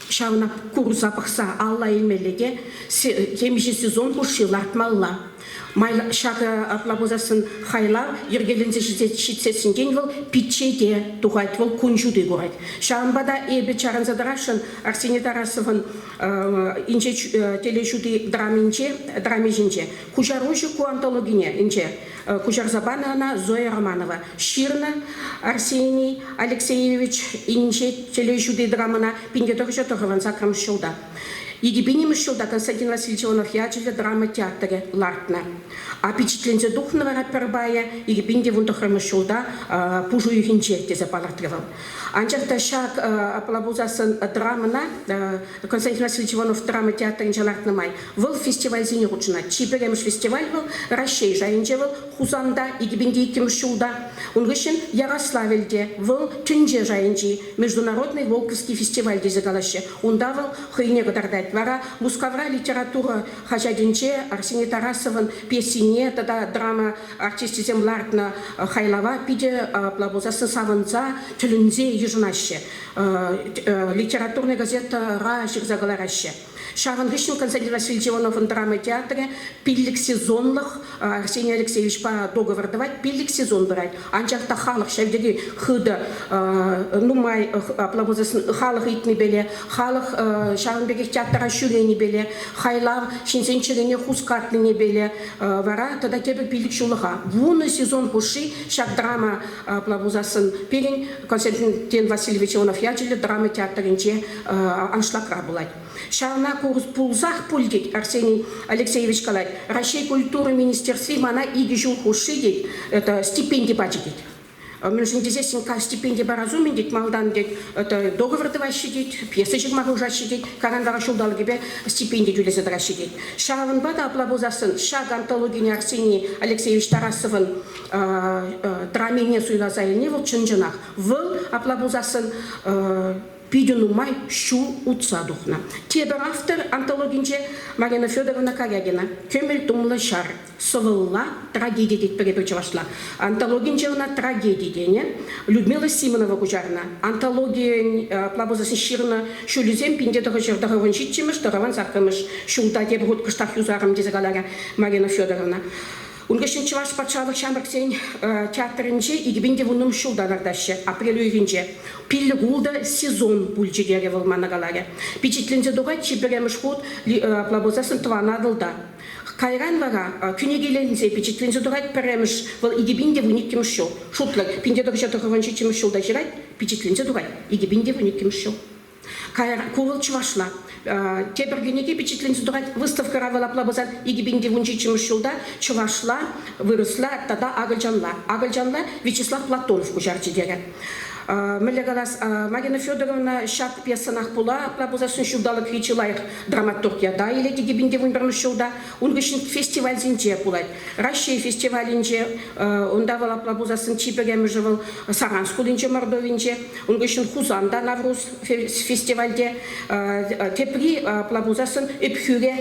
ҫавна курса пӑхса алла илмелле те темиҫе сезон хушши лартмалла. Ҫакӑ апла пулсассӑн хайлав йӗркеленсе ҫитсессӗнтен вӑл пичете тухать, вӑл кун ҫути курать. Ҫавӑнпа та эпӗ чарӑнса тӑрасшӑн Арсений Тарасовӑн инҫе телеҫути драминче, драми ҫинче куҫаруҫӑ ку антологине инҫе куҫарса панӑ ӑна Зоя Романова. Ҫырнӑ Арсений Алексеевич инҫе телеҫути драмӑна 1998 ҫулта. 2000 ҫулта Константин Васильевич Иванов ячӗллӗ драма театрӗ лартнӑ. А пичетленсе тухнӑ вара пӗр пайӗ 2019 ҫулта пуш уйӑхӗнче тесе палӑртрӗ вӑл. Анчах та ҫак апла пулсассӑн драмӑна Константин Васильевич Иванов драма театрӗнче лартнӑ май вӑл фестивальсене хутшӑнать. Чи пӗрремӗш фестиваль вӑл Раҫҫей шайӗнче вӑл Хусанта 2002 ҫулта. Ун хыҫҫӑн Ярославльте вӑл тӗнче шайӗнчи Международный Волковский фестиваль тесе калаҫҫӗ. Унта вӑл хӑйне кӑтартать. каять. Вара Мускавра литература хаҫатӗнче Арсений Тарасовӑн пьесине тата драма артисчӗсем лартнӑ хайлава питӗ апла пулсассӑн савӑнса, тӗлӗнсе йышӑнаҫҫӗ. Литературная газетӑра ҫырса кӑлараҫҫӗ. Ҫавӑн хыҫҫӑн Константин Васильевич Ивановӑн драма театрӗ пиллӗк сезонлӑх Арсений Алексеевичпа договор тӑвать, пиллӗк сезон пырать. Анчах та халӑх ҫав тери хытӑ нумай апла пулсассӑн халӑх ыйтнипеле, халӑх ҫавӑн пекех театра ҫӳренипеле, хайлав ҫынсен чӗрине хускатнинепеле вара тата тепӗр пилӗк ҫуллӑха вунӑ сезон хушши ҫак драма апла пулсассӑн пирӗн Константин Васильевич Иванов ячӗллӗ драма театрӗнче аншлагра пулать. Ҫавна пулсах пуль тет Арсений Алексеевич калать. Раҫҫей культура министерстви мана икӗ ҫул хушши тет, это стипенди пачӗ тет. Мӗншӗн тесессӗн стипенди парас умӗн тет малтан тет, это договор тӑваҫҫӗ тет, пьеса ҫырма хушаҫҫӗ тет, кайран вара ҫулталӑкӗпе стипенди тӳлесе тӑраҫҫӗ тет. Ҫавӑнпа та апла пулсассӑн ҫак антологине Арсений Алексеевич Тарасовӑн драмине суйласа илни вӑл чӑн-чӑнах. Вӑл апла пулсассӑн питӗ нумай ҫул утса тухнӑ. Тепӗр автор антологинче Марина Федоровна Карягина «Кӗмӗл тумлӑ ҫар» сӑвӑлла трагеди тетпӗр эпир чӑвашла. Антологинче ӑна трагеди тенӗ. Людмила Симонова куҫарнӑ. Антологийӗн апла пулсассӑн ҫырнӑ ҫулӗсем пинте тӑхӑрҫӗр тӑхӑрвун ҫиччӗмӗш, тӑхӑрвун саккӑрмӗш ҫулта тепӗр хут кӑштах юсарӑм тесе каларӗ Марина Федоровна. Ун хыҫҫӑн Чӑваш патшалӑх ҫамрӑксен театрӗнче 2010 ҫулта лартаҫҫӗ, апрель уйӑхӗнче. Пиллӗк-ултӑ сезон пулчӗ терӗ вӑл мана каларӗ. Пичетленсе тухать чи пӗрремӗш хут апла пулсассӑн Тӑван Атӑлта. Кайран вара кӗнекеленсе пичетленсе тухать пӗрремӗш, вӑл 2012 ҫул. Шутлӑр, 1997 ҫулта ҫырать, пичетленсе тухать 2012 ҫул. Ку вӑл чӑвашла. Тепӗр кӗнеке пичетленсе тухать. Выставкӑра вӑл апла пулсан 2017 ҫулта чӑвашла, вырӑсла тата акӑлчанла. Акӑлчанла Вячеслав Платонов куҫарчӗ терӗ. Мӗнле калас, Марина Федоровна ҫак пьесӑнах пула апла пулсассӑн ҫулталӑкри чи лайӑх драматург ята илет 2011 ҫулта. Ун хыҫҫӑн фестивальсенче пулать. Раҫҫей фестивалӗнче унта вӑл апла пулсассӑн чи пӗрремӗшӗ вӑл Саранск хулинче Мордовинче. Ун хыҫҫӑн Хусанта Навруз фестивальте. Тепри апла пулсассӑн Ӗпхӳре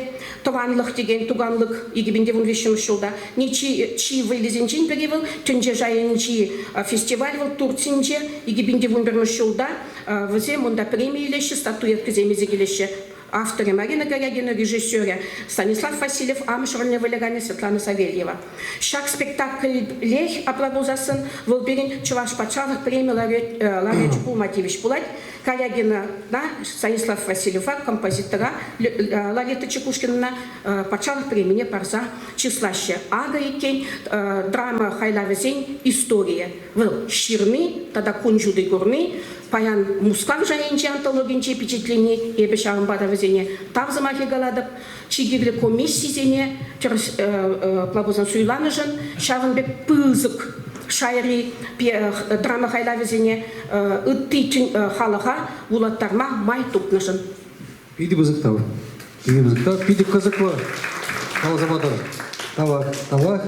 Тӑванлӑх текен туганлык 2013 ҫулта. Чи, чи вӑйлисенчен пӗри вӑл тӗнче шайӗнчи фестиваль вӑл Турцинче 2011 ҫулта. Вӗсем унта преми илеҫҫӗ, статуэткӑсем илсе килеҫҫӗ. Авторӗ Марина Корягина, режиссерӗ Станислав Васильев, амӑш рольне выляканӗ Светлана Савельева. Ҫак спектакльлех, апла пулсассӑн, вӑл пирӗн Чӑваш патшалӑх преми лауреачӗ пулма тивӗҫ пулать. Корягинӑна, Станислав Васильева, композитора Лолита Чекушкинӑна патшалӑх премине парса чыслаҫҫӗ. Акӑ иккен драма хайлавӗсен историйӗ. Вӑл ҫырни тата кун ҫути курни паян Мускав шайӗнчи антологинче пичетленни эпӗ ҫавӑнпа та вӗсене тав сӑмахӗ калатӑп. Чи кирлӗ комиссисене тӗрӗс пулсан суйланӑшӑн ҫавӑн пек пысӑк шайри драма хайлавӗсене ытти халӑха вулаттарма май тупнӑшӑн. Питӗ пысӑк тав. Питӗ пысӑк тав. Питӗ кӑсӑклӑ каласа патӑр. Тавах, тавах.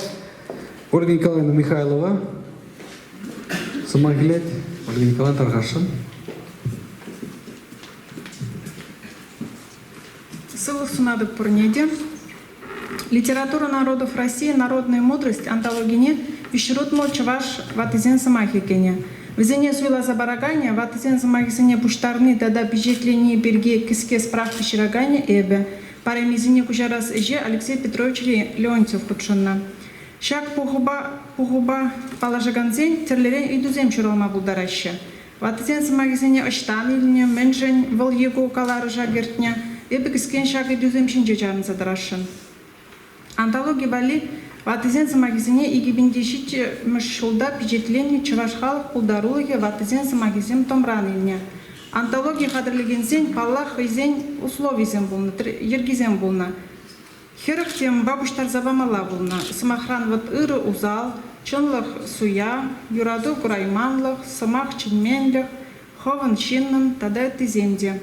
Ольга Николаевна Михайлова сӑмах илет. Ольга Николаевна тархасшӑн. Сывлӑх сунатӑп пурне те. Литература народов России «Народная мудрость» антологине виҫрутмӑл чӑваш ваттисен сӑмахӗ кӗнӗ. Вӗсене суйласа параканӗ, ваттисен сӑмахӗсене пуҫтарни тата пичетлени пирки кӗске справка ҫыраканӗ эпӗ. Паремисене куҫарас ӗҫе Алексей Петрович Леонтьев хутшӑннӑ. Ҫак пухупа, пухупа паллашакансен тӗрлӗрен ыйтусем ҫуралма пултараҫҫӗ. Ваттисен сӑмахӗсене ӑҫтан илнӗ, мӗншӗн вӑл е ку каларӑша кӗртнӗ, эпӗ кӗскен ҫак ыйтусем ҫинче чарӑнса тӑрасшӑн. Антологи валли ваттисен сӑмахӗсене 2007 ҫулта пичетленнӗ Чӑваш халӑх пултарулӑхӗ ваттисен сӑмахӗсем томран илнӗ. Антологи хатӗрлекенсен, паллах, хӑйсен условисем пулнӑ, йӗркисем пулнӑ. 40 темӑпа пуҫтарса памалла пулнӑ. Сӑмахран, вӑт ырӑ усал, чӑнлӑх суя, юрату курайманлӑх, сӑмах чӗнменлӗх, хӑвӑн ҫыннӑн тата ыттисем те.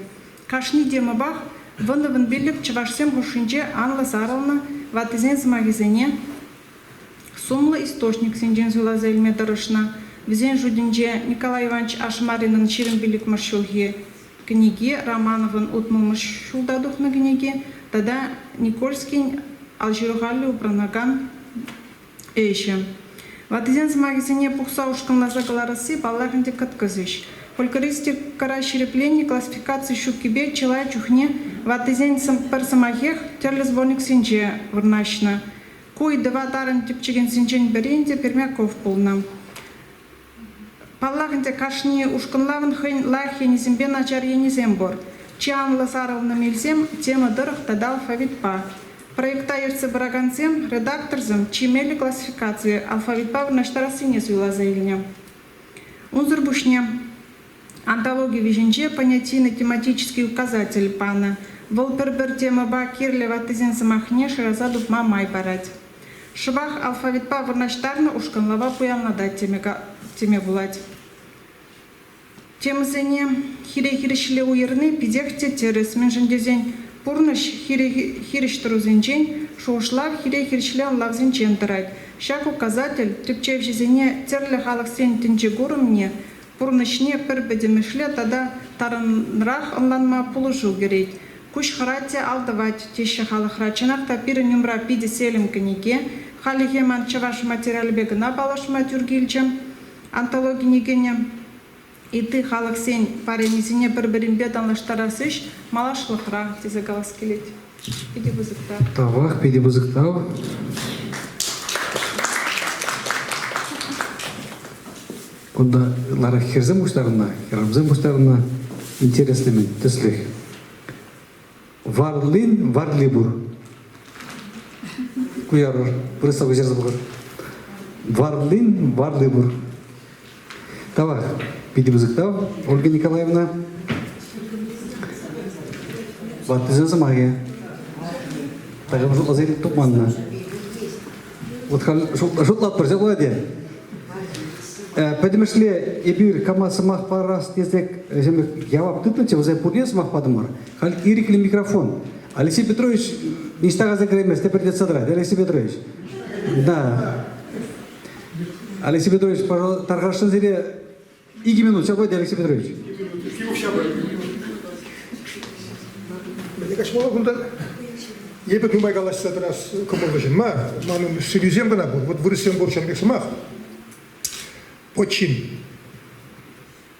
Кашни темӑпах вӑн-вӑн пиллӗк чӑвашсем хушшинче анлӑ сарӑлнӑ ваттисен сӑмахӗсене сумлӑ источниксенчен суйласа илме тӑрӑшнӑ. Вӗсен шутӗнче Николай Иванович Ашмаринӑн 25-мӗш ҫулхи. кӗнеки, Романовӑн утмӑлмӗш ҫулта тухнӑ кӗнеки тата Никольскин алҫырӑхаллӗ упранакан ӗҫӗ. Ваттисен сӑмахӗсене пухса ушкӑнласа кӑларасси, паллах ӗнтӗ, кӑткӑс ӗҫ. Фольклористикӑра ҫирӗпленнӗ классификаци ҫуккипе чылай чухне ваттисен пӗр сӑмахех тӗрлӗ сборниксенче вырнаҫнӑ. Ку ыйтӑва тарӑн тӗпчекенсенчен пӗри ӗнтӗ Пермяков пулнӑ. Паллах ӗнтӗ, кашни ушкӑнлавӑн хӑйӗн лайӑх енӗсемпе начар енӗсем пур. Чи анлӑ сарӑлнӑ мелсем тема тӑрӑх тата алфавитпа. Проекта ертсе пыракансем, редакторсем чи меллӗ классификацие алфавитпа вырнаҫтарассине суйласа илнӗ. Унсӑр пуҫне антологи виҫинче понятийно-тематический указатель панӑ. Вӑл пӗр-пӗр темӑпа кирлӗ ваттисен сӑмахне шыраса тупма май парать. Шӑпах алфавитпа вырнаҫтарнӑ ушкӑнлава пуянлатать теме пулать. Темӑсене хире-хирӗҫле уйӑрни питех те тӗрӗс, мӗншӗн тесен пурнӑҫ хире-хирӗҫтӑрусенчен, шухӑшлав хире-хирӗҫле ӑнлавсенчен тӑрать. Ҫак указатель тӗпчевҫӗсене тӗрлӗ халӑхсен тӗнчекурӑмне, пурнӑҫне пӗр пӗтӗмӗшле тата тарӑнрах ӑнланма пулӑшу кӳрет. Куҫ хӑрать те ал тӑвать, теҫҫӗ халӑхра. Чӑнах та пирӗн умра питӗ селӗм кӗнеке. Хальлӗхе ман чӑваш материалӗпе кӑна паллашма тӳр килчӗ. Антологине кӗнӗ ытти халӑхсен паремисене пӗр-пӗринпе танлаштарас ӗҫ малашлӑхра, тесе калас килет. Питӗ пысӑк тав. Тавах, питӗ пысӑк тав. Кунта ытларах хӗрсем пуҫтарӑннӑ, хӗрарӑмсем пуҫтарӑннӑ. Интереслӗ-мӗн, тӗслӗх. Варлин варли пур. Куярӑр, вырӑсла куҫарса пӑхӑр. Варлин варли пур. Тавах, питӗ пысӑк тав, Ольга Николаевна. Ваттисен сӑмахӗ. Такам шутласа тупманна. Вот халь шутлатпӑр, ҫапла те. Пӗтӗмӗшле эпир кама сӑмах парас тесе явап тытнӑччӗ, вӗсем пурне сӑмах патӑмӑр. Халь ирӗклӗ микрофон. Алексей Петрович ниҫта кайса кӗреймест, тӗпӗртетсе тӑрать. Алексей Петрович. Да. Алексей Петрович, пожалуйста, тархасшӑн сире икӗ минут. Ҫапла Алексей Петрович. Мӗне каҫмалла кунта? Эпӗ нумай калаҫса тӑрас кӑмӑллӑ ҫын мар. Манӑн сӗнӳсем кӑна пур. Вот вырӑссем пур ҫавӑн пек сӑмах. Почин.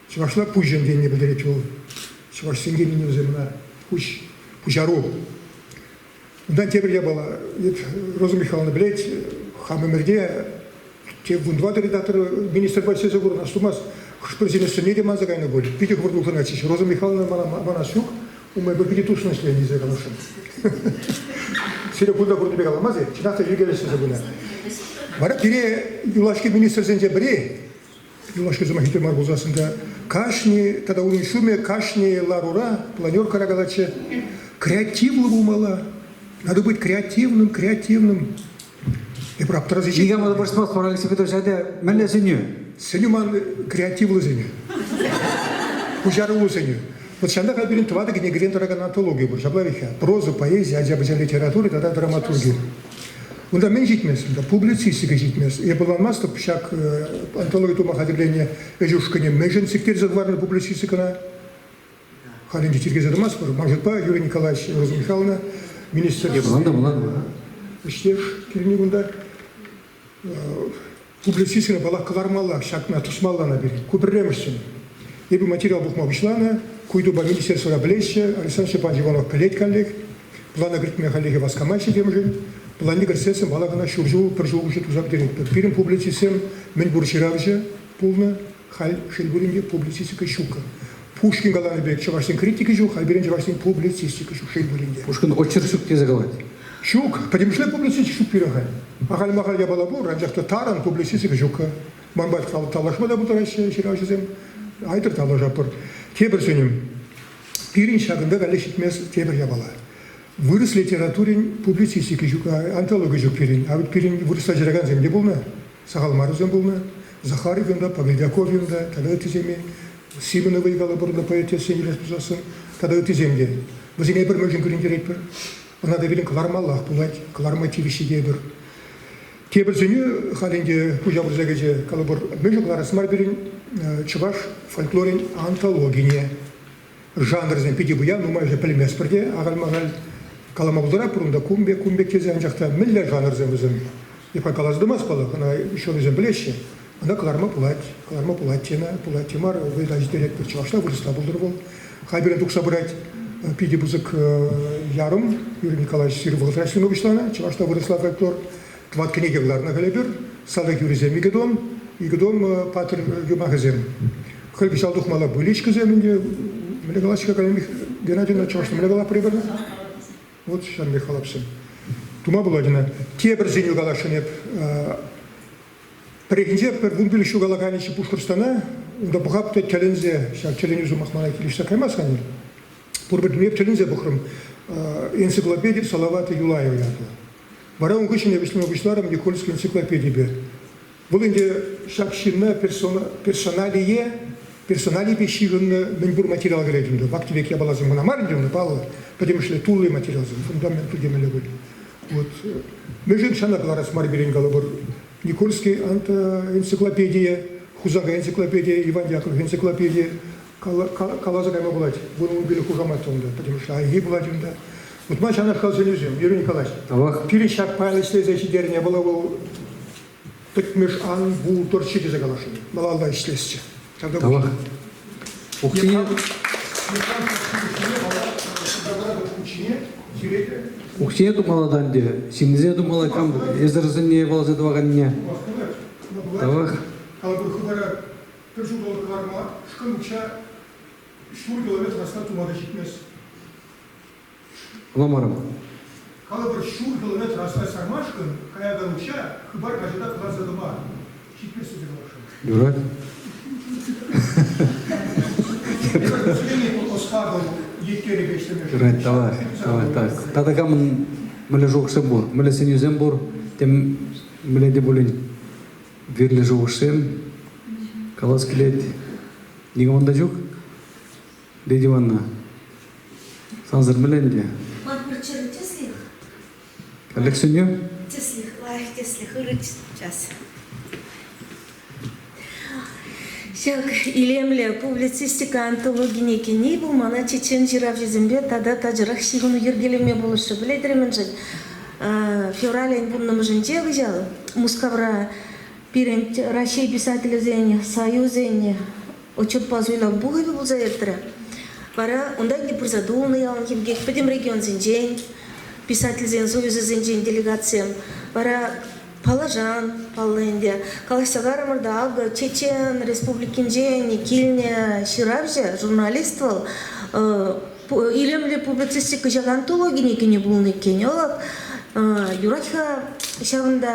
Чӑвашла пуҫӑн тенине пӗлтерет вӑл. Чӑвашсен тенине вӗсем ӑна пуҫ, пуҫару. Унтан тепӗр япала. Роза Михайловна пӗлет, хам ӗмӗрте те вунтӑватӑ редактор министрпа ӗҫлесе курнӑ, астумасть. Хӑш-пӗр сӗнне те манса кайнӑ пуль. Питӗ хӑвӑрт улшӑнатчӗҫ. Роза Михайловна мана манас ҫук. Умӗ пӗр питӗ туслӑ ӗҫленӗ тесе каласшӑн. Сире кунта курнипе пек каламас-и? Чӑнах та йӗркелеҫҫӗ пынӑ. Вара пире юлашки министрсенче пӗри юлашки сӑмах те мар пулсассӑн та кашни тата унӑн ҫумӗ кашни ларура планеркӑра калатчӗ креативлӑ пулмалла надо быть креативным креативным эпир аптӑраса Никама та вӑрҫмастпӑр, Алексей Петрович, атя мӗнле сӗнӳ? Сӗнӳ ман креативлӑ сӗнӳ. Пуҫаруллӑ сӗнӳ. Вот ҫавна халь пирӗн тӑватӑ кӗнекерен тӑракан антологи пур. Ҫапла ведь-ха. Проза, поэзи, ача-пӑча литератури тата драматурги. Унта мӗн ҫитмест? Унта публицистика ҫитмест. Эпӗ ӑнланмастӑп ҫак антологи тума хатӗрленӗ ӗҫ ушкӑнӗ мӗншӗн сиктерсе хӑварнӑ публицистикӑна? Халь ӗнтӗ тиркесе тӑмастпӑр. Ман шутпа Юрий Николаевич Роза Михайловна министр ӗҫтеш килни кунта. Публицистикӑна паллах кӑлармаллах, ҫакна тӑсмалла ӑна пирӗн. Ку пӗрремӗшсем. Эпӗ материал пухма пуҫланӑ. Ку ыйтупа министерствӑра пӗлеҫҫӗ. Александр Степанович Иванов пӗлет каллех. Плана кӗртме хальлӗхе васкамаҫҫӗ темшӗн. Планне кӗртсессӗн паллах ӑна ҫур ҫул, пӗр ҫул хушши туса пӗтеретпӗр. Пирӗн публицистсем мӗн пур ҫыравҫӑ пулнӑ, халь шел пулин те публицистика ҫуккӑ. Пушкин каланӑ пек чӑвашсен критики ҫук, халь пирӗн чӑвашсен публицистика ҫук, шел пулин те. Пушкин очерк ҫук тесе калать. Ҫук, пӗтӗмӗшле публицистика ҫук пирӗн халь. Ахаль-махаль япала пур, анчах та тарӑн публицистика ҫуккӑ. Манпа тавлашма та пултараҫҫӗ ҫыравҫӑсем. Айтӑр тавлашатпӑр. Тепӗр сӗнӳ. Пирӗн ҫакӑнта каллех ҫитмест тепӗр япала. Вырӑс литературин публицистики ҫук, антологи ҫук пирӗн. А вот пирӗн вырӑсла ҫыракансем те пулнӑ, сахал мар вӗсем пулнӑ. Захаров та, Погребяков та, тата ыттисем-и. Симонова калӑпӑр поэтессен илес пулсассӑн, тата ыттисем те. Вӗсене пӗр мӗншӗн кӳрентеретпӗр? Ӑна та пирӗн кӑлармаллах пулать, кӑларма тивӗҫ тепӗр. Тепӗр сӗнӳ халь ӗнтӗ пуҫа пырса кӗчӗ, калӑпӑр, мӗншӗн кӑларас мар пирӗн чӑваш фольклорӗн антологине. Жанрсем питӗ пуян, нумайӑшӗ пӗлместпӗр те, ахаль-махаль калама пултаратпӑр унта кун пек, кун пек тесе, анчах та мӗнле жанрсем вӗсем? Эпир каласа тӑмасть паллах, ӑна ученӑйсем пӗлеҫҫӗ. Ӑна кӑларма пулать, кӑларма пулать тенӗ, пулать те мар, вӑйла ҫитеретпӗр, чӑвашла, вырӑсла пултӑр вӑл. Халь пирӗн тухса пырать питӗ пысӑк ярӑм. Юрий Николаевич сирӗн вӑхӑтра ӗҫлеме пуҫланӑ, чӑвашла, вырӑсла фольклор. Тӑват кӗнеке кӑларнӑ халь эпир. Салтак юррисем икӗ том, икӗ том паттӑр юмахӗсем. Хӑй кӑҫал тухмалла быличкӑсем ӗнтӗ. Мӗнле калаҫҫӗ-ха Геннадьевна, чӑвашла мӗнле калатпӑр эпир? Вот ҫавӑн пек халапсем. Тума пулать ӑна. Тепӗр сӗнӳ каласшӑн эп. Пӗррехинче пӗр вунпилӗк ҫул калаканӗччӗ Пушкӑртстана. Унта пӑхап та тӗлӗнсе, ҫав тӗлӗнӳ сӑмах мана килӗшсе каймасть-ха ӗнтӗ. Пурпӗр эп тӗлӗнсе пӑхрӑм. Энциклопеди Салавата Юлаева ятлӑ. Вара ун хыҫҫӑн эп ӗҫлеме пуҫларӑм Никольский энциклопедипе. Вӑл ӗнтӗ ҫак ҫынна персоналие, персоналипе ҫыхӑннӑ мӗнпур материал кӗрет унта. Вак-тӗвек япаласем кӑна мар ӗнтӗ унта, паллӑ, пӗтӗмӗшле тулли материалсем, фундамент темелле пуль. Вот. Мӗншӗн ҫана кӑларас мар пирӗн калӑпӑр? Никольский энциклопедийӗ, Хусанкай энциклопедийӗ, Иван Яковлев энциклопедийӗ каласа кайма пулать. Вун пилӗк хушамат унта, пӗтӗмӗшле айхи пулать унта. Вот ман ҫанашкал сӗнӳсем, Юрий Николаевич. Тавах. Пирӗн ҫак паян ӗҫлесе ҫитернӗ вӑл вӑл пӗтмӗш ан пултӑрччӗ тесе каласшӑн. Малалла ӗҫлесчӗ. Тавах. Укҫине Укҫине тупмалла та ӗнтӗ, ҫыннисене тупмалла, кам эсӗрсене валаса тӑваканне. Тавах. Калӑпӑр хыпара пӗр ҫулталӑк кӑларма шкӑн укҫа ҫур километр расна тума та ҫитмест. Ӑнламарӑм. Калӑпӑр ҫур километр асфальт сармашкӑн каякан укҫа Хыпар хаҫата кӑларса тӑма ҫитмест тесе каласшӑн. Юрать. Юрать, давай, давай, так. Тата камӑн мӗнле шухӑшсем пур, мӗнле сӗнӳсем пур, тем мӗнле те пулин вирлӗ шухӑшсем калас килет. Никамӑн та ҫук? Лидия Ивановна, сансӑр мӗнле ӗнтӗ? Ман пӗр чӗрӗ тӗслӗх. Каллех сӗнӳ? Тӗслӗх, лайӑх тӗслӗх, ырӑ час. Ҫак илемлӗ публицистика антологине кӗни вӑл мана чечен ҫыравҫисемпе тата тачӑрах ҫыхӑну йӗркелеме пулӑшрӗ. Пӗлетӗр-и мӗншӗн? Февралӗн вуннӑмӗшӗнче кӑҫал Мускавра пирӗн Раҫҫей писателӗсен союзӗн Отчетпа суйлав пухӑвӗ пулса иртрӗ. Вара унта ӗнтӗ пырса тулнӑ яланхи пекех пӗтӗм регионсенчен, писательсен союзӗсенчен делегатсем. Вара паллашан, паллӑ ӗнтӗ. Калаҫса карӑмӑр та, акӑ Чечен Республикинчен килнӗ ҫыравҫӑ, журналист вӑл, илемлӗ публицистика ҫак антологине кӗнӗ пулнӑ иккен. Вӑл юрать-ха ҫавӑнта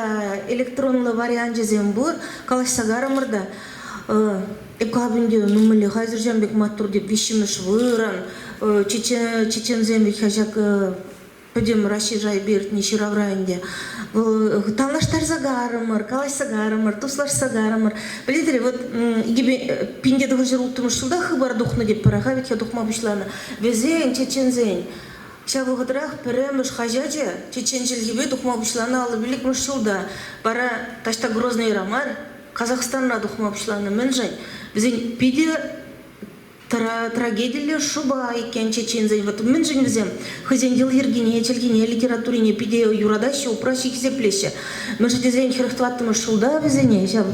электронлӑ варианчӗсем пур, калаҫса карӑмӑр та. Эп калап ӗнтӗ, ну мӗнле хатӗр ҫавӑн пек маттур теп виҫҫӗмӗш вырӑн. Чеченсем вӗт-ха ҫак пӗтӗм Раҫҫей шайӗпе иртнӗ ҫыравра ӗнтӗ. Вӑл танлаштарса карӑмӑр, калаҫса карӑмӑр, туслашса карӑмӑр. Пӗлетӗр-и, вот 1906 ҫулта хыпар тухнӑ теп пӑраха вӗт-ха тухма пуҫланӑ. Вӗсен, чеченсен, ҫав вӑхӑтрах пӗрремӗш хаҫачӗ чечен чӗлхипе тухма пуҫланӑ 55 ҫулта. Вара таҫта Грознӑйра мар, Казахстанра тухма пуҫланӑ. Мӗншӗн? Вӗсен питӗ трагедиллӗ шӑпа иккен чеченсен. Вот мӗншӗн вӗсем хӑйсен йӑл-йӗркине, чӗлхине, литературине питӗ юратаҫҫӗ, упраҫҫӗ, хисеплеҫҫӗ. Мӗншӗн тесен 44-мӗш ҫулта вӗсене ҫав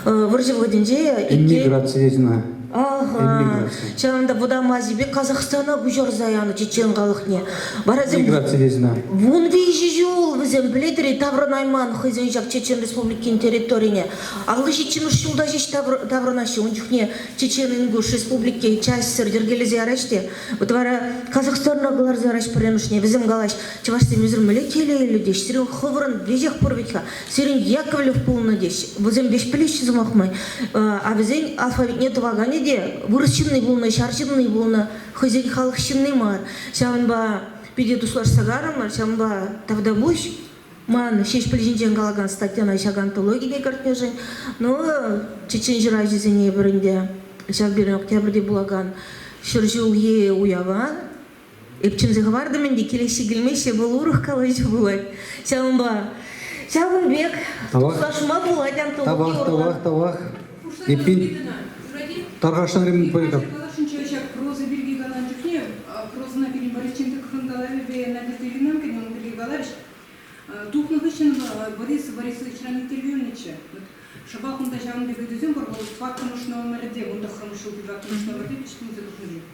вӑрҫӑ вӑхӑтӗнче Иммиграци тетӗн-ха. Ага. Ҫавӑнта Вӑтам Азипе Казахстана куҫарса янӑ чечен халӑхне. Вара вӗсем Миграци тесен. 13 ҫул вӗсем, пӗлетӗр-и, таврӑнайман хӑйсен ҫак Чечен Республикин территорине. 57-мӗш ҫулта ҫеҫ таврӑнаҫҫӗ. Ун чухне Чечен-Ингуш Республики чаҫсӑр йӗркелесе яраҫ те. Вот вара Казахстана кӑларса яраҫ пӗрремӗшне. Вӗсем калаҫ, чӑвашсем эсир мӗнле телейлӗ теҫ, сирӗн хӑвӑрӑн веҫех пур вӗт-ха. Сирӗн Яковлев пулнӑ теҫ. Вӗсем веҫ пӗлеҫҫӗ сӑмах май. А вӗсен алфавитне тӑваканӗ те вырӑс ҫынни пулнӑ, ҫар ҫынни пулнӑ, хӑйсен халӑх ҫынни мар. Ҫавӑнпа питӗ туслашса карӑмӑр, ҫавӑнпа тавтапуҫ ман Ҫеҫпӗл ҫинчен калакан статьяна ҫак антологине кӗртнӗшӗн. Ну, чечен ҫыравҫисене эпир ӗнтӗ ҫав пирӗн октябрьте пулакан ҫӗр ҫулхи уява Эп чӗнсе хӑвартӑм ӗнтӗ, килеҫҫӗ килмеҫҫӗ, вӑл урӑх калаҫу пулать. Ҫавӑнпа ҫавӑн пек туслашма пулать антологи Тавах, тавах, тавах. Эппин, тархасшӑн Римма Ҫак проза пирки каланӑ. Николаевич тухнӑ хыҫҫӑн Борис Борисовичран интервью илнӗччӗ. Шӑпах унта ҫавӑн пек ыйтусем пур, вӑл тӑваттӑмӗш номерте, 19-мӗш ҫулхи тӑваттӑмӗш номерте пичетленсе тухнӑ чух.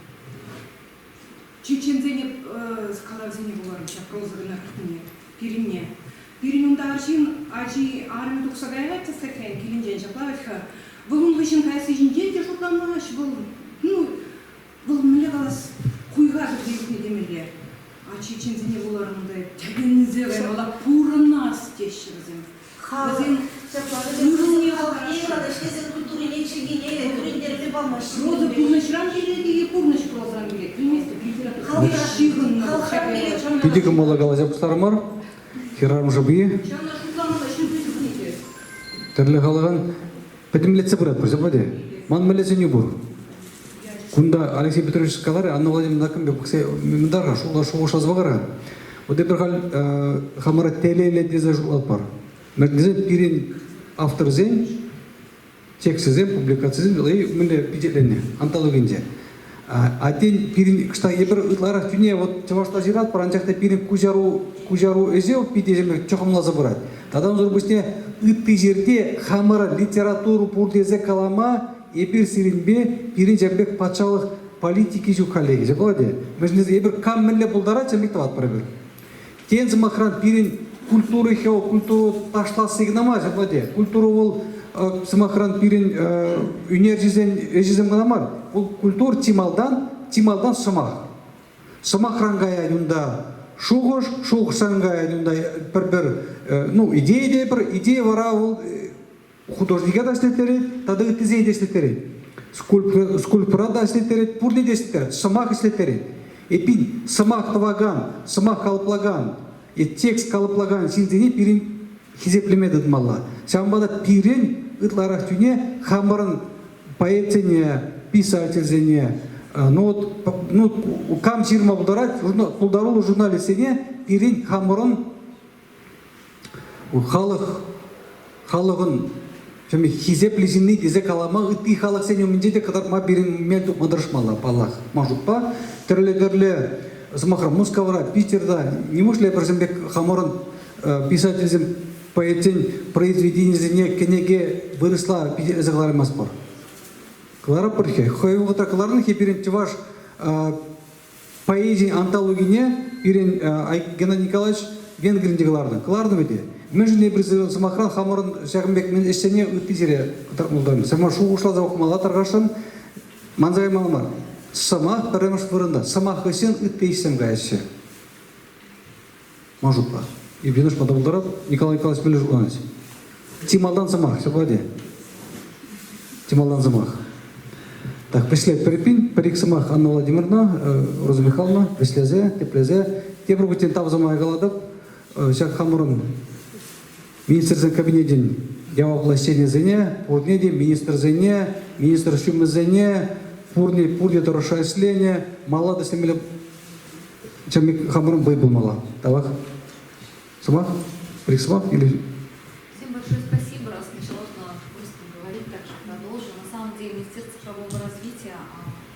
Чеченсене калавсене вуларӑм ҫак проза кӑна кӗртнине, пирӗнне. Пирӗн унта арҫын ачи арӑмӗ тухса каять тӗслӗхрен килӗнчен ҫапла вӗт-ха. Вӑл ун хыҫҫӑн каясси ҫинчен те шутламасть, вӑл, ну, вӑл мӗнле калас, хуйхасӑр те темелле. А чеченсене вуларӑм унта тӗлӗнсе каймалла пурӑнас теҫҫӗ вӗсем. Вӗсем ывӑлне ӗҫлесе культурине, чӗлхине кӳрентерме памаҫҫӗ. Проза пурнӑҫран килет-и е пурнӑҫ прозӑран килет? Пӗлместӗп, литература ҫыхӑннӑ. Питӗ кӑмӑллӑ калаҫа пуҫларӑмӑр. Хӗрарӑм шӑпи. Ҫавна шутламалла ҫын чухне те. Тӗрлӗ халӑхӑн пӗтӗмлетсе пыратпӑр, ҫапла те. Ман мӗнле сӗнӳ пур? Кунта Алексей Петрович каларӗ, Анна Владимировна кам пек пӑхса мӗнтар-ха, шухӑшласа пӑхар-ха. Вот эпир халь хамӑра телейлӗ тесе шутлатпӑр. Мӗнле пирӗн авторсен тексчӗсем, публикацисем мӗнле пичетленнӗ антологинче. А тен, пирӗн кӑштах эпир ытларах тӳне вот чӑвашла ҫыратпӑр, анчах та пирӗн куҫару куҫару ӗҫӗ питӗ чӑхӑмласа пырать. Тата унсӑр пуҫне ытти ҫӗрте хамӑра литература пур тесе калама эпир сирӗнпе пирӗн ҫав пек патшалӑх политики ҫук халлӗхе, ҫапла те. Мӗншӗн тесен эпир кам мӗнле пултарать, ҫавӑн пек тӑватпӑр эпир. Тен, сӑмахран, пирӗн культура хӗв, культура ташласси кӑна мар, ҫапла те. Культура вӑл, сӑмахран, пирӗн ӳнерҫӗсен ӗҫӗсем кӑна мар. Вӑл культура чи малтан, чи малтан сӑмах. Сӑмахран каять унта шухӑш, шухӑшран каять унта пӗр-пӗр, ну, идея те пӗр, идея вара вӑл художника та ӗҫлеттерет, тата ыттисене те ӗҫлеттерет. Скульптора та ӗҫлеттерет, пурне те ӗҫлеттерет, сӑмах ӗҫлеттерет. Эппин, сӑмах тӑвакан, сӑмах калӑплакан, е текст калӑплакан ҫынсене пирӗн хисеплеме тытмалла. Ҫавӑнпа та пирӗн ытларах тӳне хамӑрӑн поэтсене, писательсене, ну вот, ну, кам ҫырма пултарать, пултаруллӑ журналистсене пирӗн хамӑрӑн Халӑх халӑхӑн хисеплӗ ҫынни тесе калама ытти халӑхсен умӗнче те кӑтартма пирӗн мел тупма тӑрӑшмалла, паллах. Ман шутпа, тӗрлӗ-тӗрлӗ, сӑмахран, Мускавра, Питерта нимӗҫле пӗрсем пек хамӑрӑн писательсем, поэтсен произведенийӗсене кӗнеке вырӑсла пичетлесе кӑлараймастпӑр. Кӑларӑпӑр-хе. Хӑй вӑхӑтра кӑларнӑ-хе пирӗн чӑваш Поэзин антологине пирӗн Геннадий Николаевич Венгринче кӑларнӑ. Кӑларнӑ вӗт. Мӗншӗн эпир сӑмахран хамӑрӑн ҫакӑн пек мӗн ӗҫсене ытти ҫӗре кӑтартмалла. Сӑмах шухӑшласа пӑхмалла тархасшӑн. Манса каймалла мар. Сӑмах пӗрремӗш вырӑнта. Сӑмах хыҫҫӑн ытти ӗҫсем каяҫҫӗ. Ман шутпа. Евгений пата пултарать. Николай Николаевич мӗнле шутланать? Чи малтан сӑмах, ҫапла те. Чи малтан сӑмах. Так, вӗҫлет пӗр пӗр-ик сӑмах Анна Владимировна, Роза Михайловна, вӗҫлесе, тӗплесе. Тепӗр хутчен тав сӑмахӗ калатӑп. Ҫак хамӑрӑн министрсен кабинечӗн яваплӑ ӗҫченӗсене, пурне те министрсене, министр ҫумӗсене, пурне, пурте тӑрӑшса ӗҫленӗ, малалла та ӗҫлемелле Чӑн хамӑрӑн вӑй пулмалла. Тавах. Сӑмах? Пӗр сӑмах или Всем большое спасибо, раз начала на русском говорить, также продолжу. На самом деле Министерство цифрового развития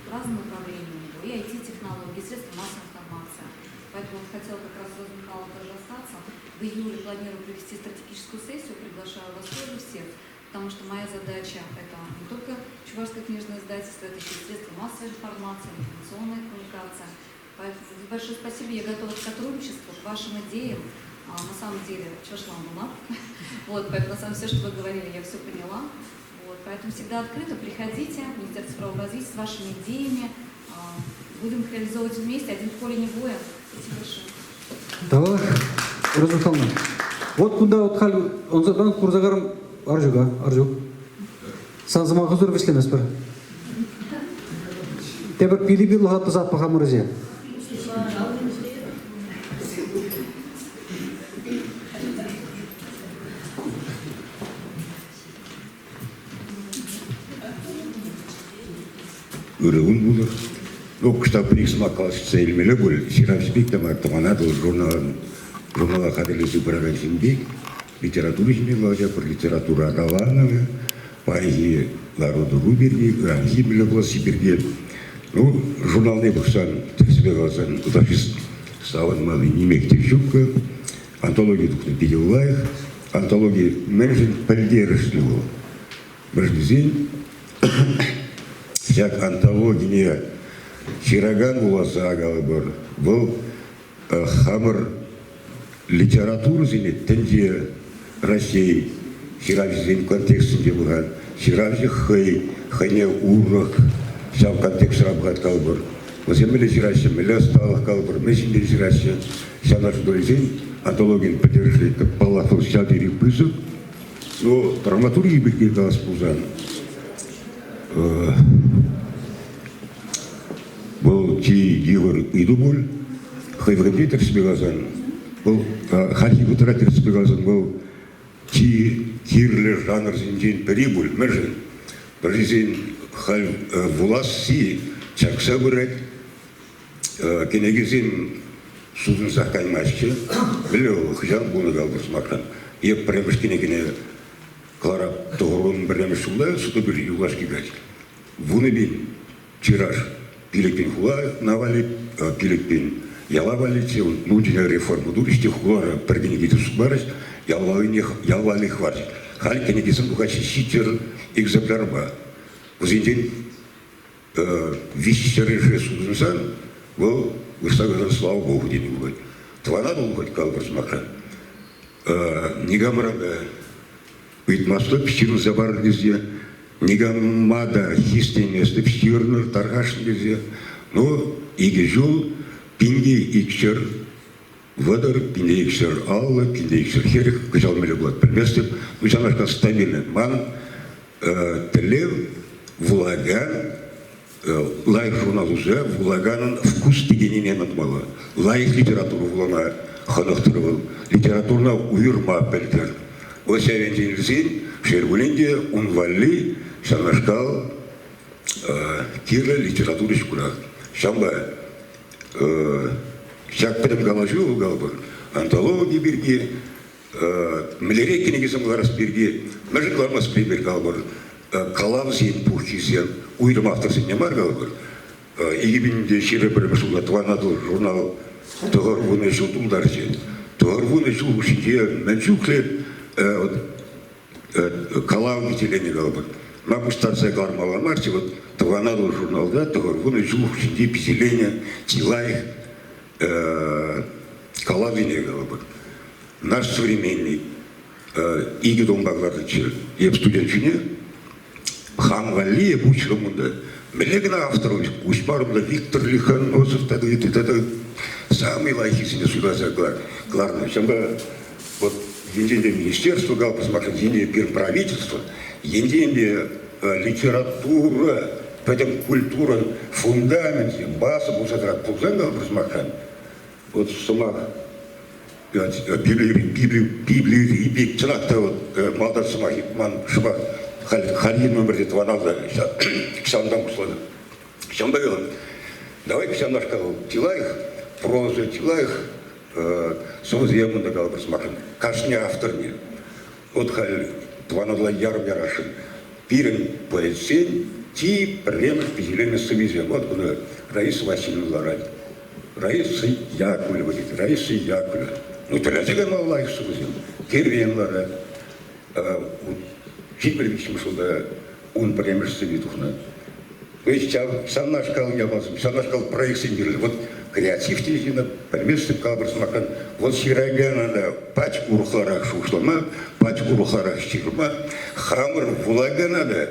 разные направления у него, и IT-технологии, и средства массовой информации. Поэтому вот хотела как раз Роза Михайловна тоже остаться. В июле планирую провести стратегическую сессию, приглашаю вас тоже всех, потому что моя задача – это не только Чувашское книжное издательство, это еще и средства массовой информации, информационная коммуникация. Поэтому большое спасибо, я готова к сотрудничеству, к вашим идеям. На самом деле, чувашла была. Вот, поэтому на самом деле все, что вы говорили, я все поняла. Вот, поэтому всегда открыто, приходите, Министерство цифрового развития с вашими идеями. Будем их реализовывать вместе, один в поле не воин. Спасибо большое. Тавах, Роза Михайловна. Вот кунта вот халь ӑнсӑртан курса карӑм Арҫука, Арҫук. Сан сӑмахусӑр вӗҫлеместпӗр. Тепӗр пилӗк тӑсатпӑр хамӑр ӗҫе. Ырӑ кун пултӑр. Ну, кӑштах пӗр-ик сӑмах калаҫса илмелле пуль. Ҫыравҫӑ пек те мар, тӑвана вӑл журналӑн журнала хатӗрлесе пыракан ҫын пек. Литература ҫине калаҫатпӑр, литература аталанӑвӗ, паянхи лару-тӑру пирки, ыранхи мӗнле пуласси пирки. Ну, журналне пӑхсан, тӗрӗссипе каласан, ытлашши савӑнмалли нимех те ҫуккӑ. Антологи тухнӑ питӗ лайӑх. Антологи мӗншӗн пӗлтерӗшлӗ вӑл? Мӗншӗн тесен ҫак антологине ҫыракан вуласа калӑпӑр, вӑл хамӑр литературӑсене тӗнче Раҫҫей ҫыравҫисен контекстӗнче пӑхать. Ҫыравҫӑ хӑй хӑйне урӑх ҫав контекстра пӑхать калӑпӑр. Вӗсем мӗнле ҫыраҫҫӗ, мӗнле ӑсталӑх калӑпӑр, мӗн ҫинчен ҫыраҫҫӗ. Ҫавна шута илсен антологин пӗлтерӗшӗ, паллах, вӑл ҫав тери пысӑк. Ну, драматурги пирки калас пулсан, вӑл чи йывӑр ыйту пуль. Хӑй вӑхӑтне тӗрӗспе каласан, вӑл хальхи вӑхӑтра тӗрӗспе каласан, вӑл чи кирлӗ жанрсенчен пӗри пуль. Мӗншӗн? Пӗрисен халь вуласси чакса пырать, кӗнекесем сутӑнсах каймаҫҫӗ. Мӗнле вӑл хӑҫан пулнӑ калӑпӑр сӑмахран. Е пӗрремӗш кӗнекене кӑларап тӑхӑрвун пӗрремӗш ҫулта сутӑ юлашки каҫ. 10,000 тираж 5,000 хула на валли, 5,000 яла валли, ну, реформа турӗҫ те хулара пӗр кӗнеке те сутмарӗҫ, ял валли хӑварчӗҫ. Халь кӗнекесем тухаҫҫӗ 700 экземплярпа. Вӗсенчен виҫҫӗрӗшӗ сутӑнсан вӑл вырса кайсан слава богу тени пулать. Тӑвана тухать калӑпӑр сӑмахран. Никамран та ыйтмастӑп, ҫырӑнса парӑр тесе, никама та хистеместӗп, ҫырнӑр, тархасшӑн тесе. Ну, икӗ ҫул 1230, 1250, 1240 кӑҫал мӗнле пулать пӗлместӗп. Ну, ҫавнашкал стабильно. Ман тӗллев вулакан лайӑх журнал туса вулаканӑн вкус текеннине ӑнланмалла. Лайӑх литература вулама хӑнӑхтӑр вӑл, литературӑна уйӑрма пӗлтӗр. Вӑл ҫав енчен илсен, шел пулин те, ун валли ҫавнашкал кирлӗ литература ҫукрах. Ҫавӑнпа ҫак пӗтӗм калаҫу, калӑпӑр, антологи пирки, мӗнлерех кӗнекесем кӑларас пирки, мӗншӗн кӑлармасть пирки калӑпӑр, калавсен пуххисем, уйрӑм авторсене мар калӑпӑр, 2021 ҫулта Тӑван Атӑл журнал 90 ҫул тултарчӗ. 90 ҫул хушшинче мӗн чухлӗ калав пичетленӗ калӑпӑр. Ма пуҫтарса кӑлармалла марччӗ вот Тӑван Атӑл журналта 90 ҫул хушшинче пичетленӗ чи лайӑх калавсене калӑпӑр. Наш современник икӗ томпа кӑларнӑччӗ. Эп студент чухне хам валли эп уҫрӑм унта. Мӗнле кӑна автор уҫмарӑм та Виктор Лихоносов тата ытти тата самый лайӑххисене суйласа кӑларнӑ. Ҫавӑнпа вот енчен те министерство калӑпӑр сӑмахран, енчен те пирӗн правительство, енчен те литература, пӗтӗм культурӑн фундаменчӗ, база пулса тӑрать пулсан калӑпӑр сӑмахран, вот сӑмах Библири пек чӑнах та вот малтан сӑмах ман шӑпах хальхи номерте тӑваналла ҫавӑнтан пуҫланӑ. Ҫавӑнпа калам, давай ҫавнашкал чи лайӑх проза, чи лайӑх сӑвӑсем унта калӑпӑр сӑмахран, кашни авторне. Вот халь тӑванла ярӑм ярасшӑн. Пирӗн поэтсен чи пӗрремӗш пичетленнӗ сӑввисем. Вот кунта Раиса Васильевна ларать. Раиса Яковлева тет. Раиса Яковлева. Ну, тӗлӗнсе каймалла лайӑх сӑвӑсем. Кервен ларать. 73-мӗш ҫулта ун пӗрремӗш сӑвви тухнӑ. То есть ҫав ҫавнашкал япаласем, ҫавнашкал проектсем кирлӗ. Вот креатив тесен, пӗлместӗп калӑпӑр сӑмахран, вӑл ҫыракана та пач урӑхларах шухӑшлама, пач урӑхларах ҫырма, хамӑр вулакана та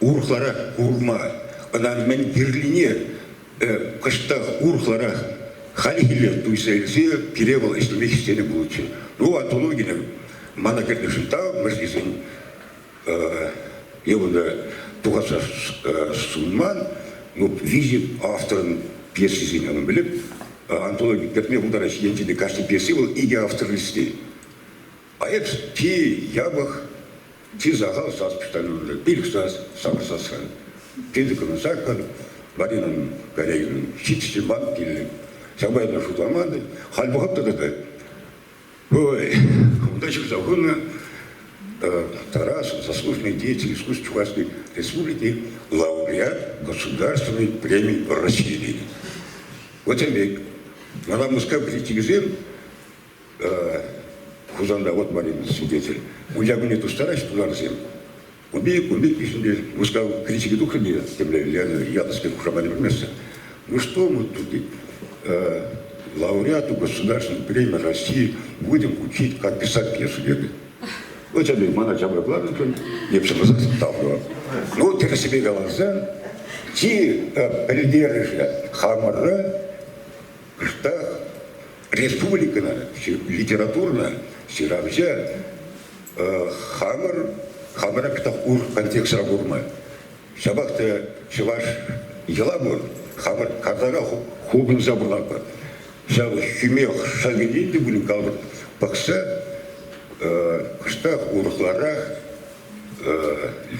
урӑхларах курма, ӑна мӗн кирлине кӑштах урӑхларах хальхилле туйса илсе пире вӑл ӗҫлеме хистенӗ пулӗччӗ. Ну, антологине мана кӗртнӗшӗн тав, мӗншӗн тесен Эп унта тухасса сунман, ну, виҫӗ авторӑн пьесисене ӑна пӗлеп. Антологи кӗртме пултараҫҫӗ енчен те кашни пьеси вӑл икӗ автор листи. А эп чи япӑх, чи сахал сас пуҫтарнӑ. Пилӗк сас, сакӑр сасран. Пилӗкӗн саккӑр, Маринӑн Горягинӑн ҫиччӗ ман пиллӗк. Ҫавӑнпа эпӗ шутламан. Халь пӑхӑп та тата Ой, унта ҫырса хунӑ Тарасов, заслуженный деятель искусств Чувашской Республики, лауреат Государственной премии России тенӗ. Вот тем пек. Мана Мускав критикӗсем Хусанта вот Марина свидетель. Мунча кунне тустараҫ тутарсем. Ун пек, ун пек пишӗнче Мускав критики тухрӗ те, темле Лена ятлӑскер хушаматне пӗлместӗп. Ну что мы тут, лауреату Государственной премии России будем учить, как писать пьесу, говорит. Вот это мана чапа кӑларнӑ, эп сӑмаса таврӑ. Ну, тӗрӗссипе каласан, чи пӗлтерӗшлӗ хамӑра кӑштах республикӑна, литературӑна ҫыравҫа хамӑр хамӑра кӑштах урӑх контекстра курма. Ҫапах та чӑваш йӑла пур, хамӑр картара хупӑнса пурӑнатпӑр. Ҫав хӳме шӑлӗнчен те пулин калӑпӑр пӑхса кӑштах урӑхларах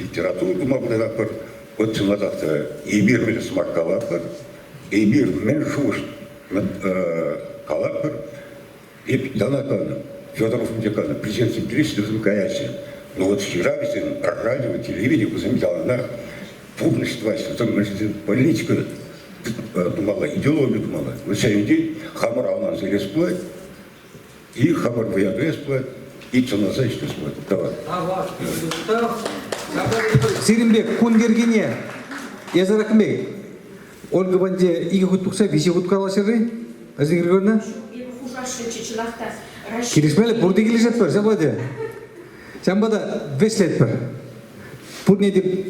литература тума пултаратпӑр. Вот чӑнласах та эпир мӗн сӑмах калатпӑр, эпир мӗн шухӑш калатпӑр, эп яла каланӑ, Федоров умӗнче каланӑ, президентсем килеҫҫӗ, вӗсем каяҫҫӗ. Но вот ҫыравҫӑсем, радио, телевидени вӗсем яланах пурнӑҫ тӑваҫҫӗ, вӗсем мӗншӗн политика тумалла, идеологи тумалла. Вот ҫав енчен хамӑр авланса илес пулать, и хамӑр вӑя кӗрес пулать, и чӑнласа ӗҫлес пулать. Давай. Сирӗнпе кун йӗркине эсӗ Рахмей, Ольга патне икӗ хут тухса виҫӗ хут калаҫӑр-и, Азия Григорьевна? Эпӗ хушасшӑнччӗ, чӑнах та. Килӗшмелле, пурте килӗшетпӗр, ҫапла те. Ҫавӑнпа та вӗҫлетпӗр. Пурне те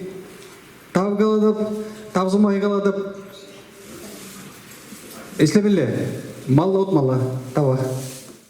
тав калатӑп, тав сӑмахӗ калатӑп. Ӗҫлемелле, малла утмалла. Тавах.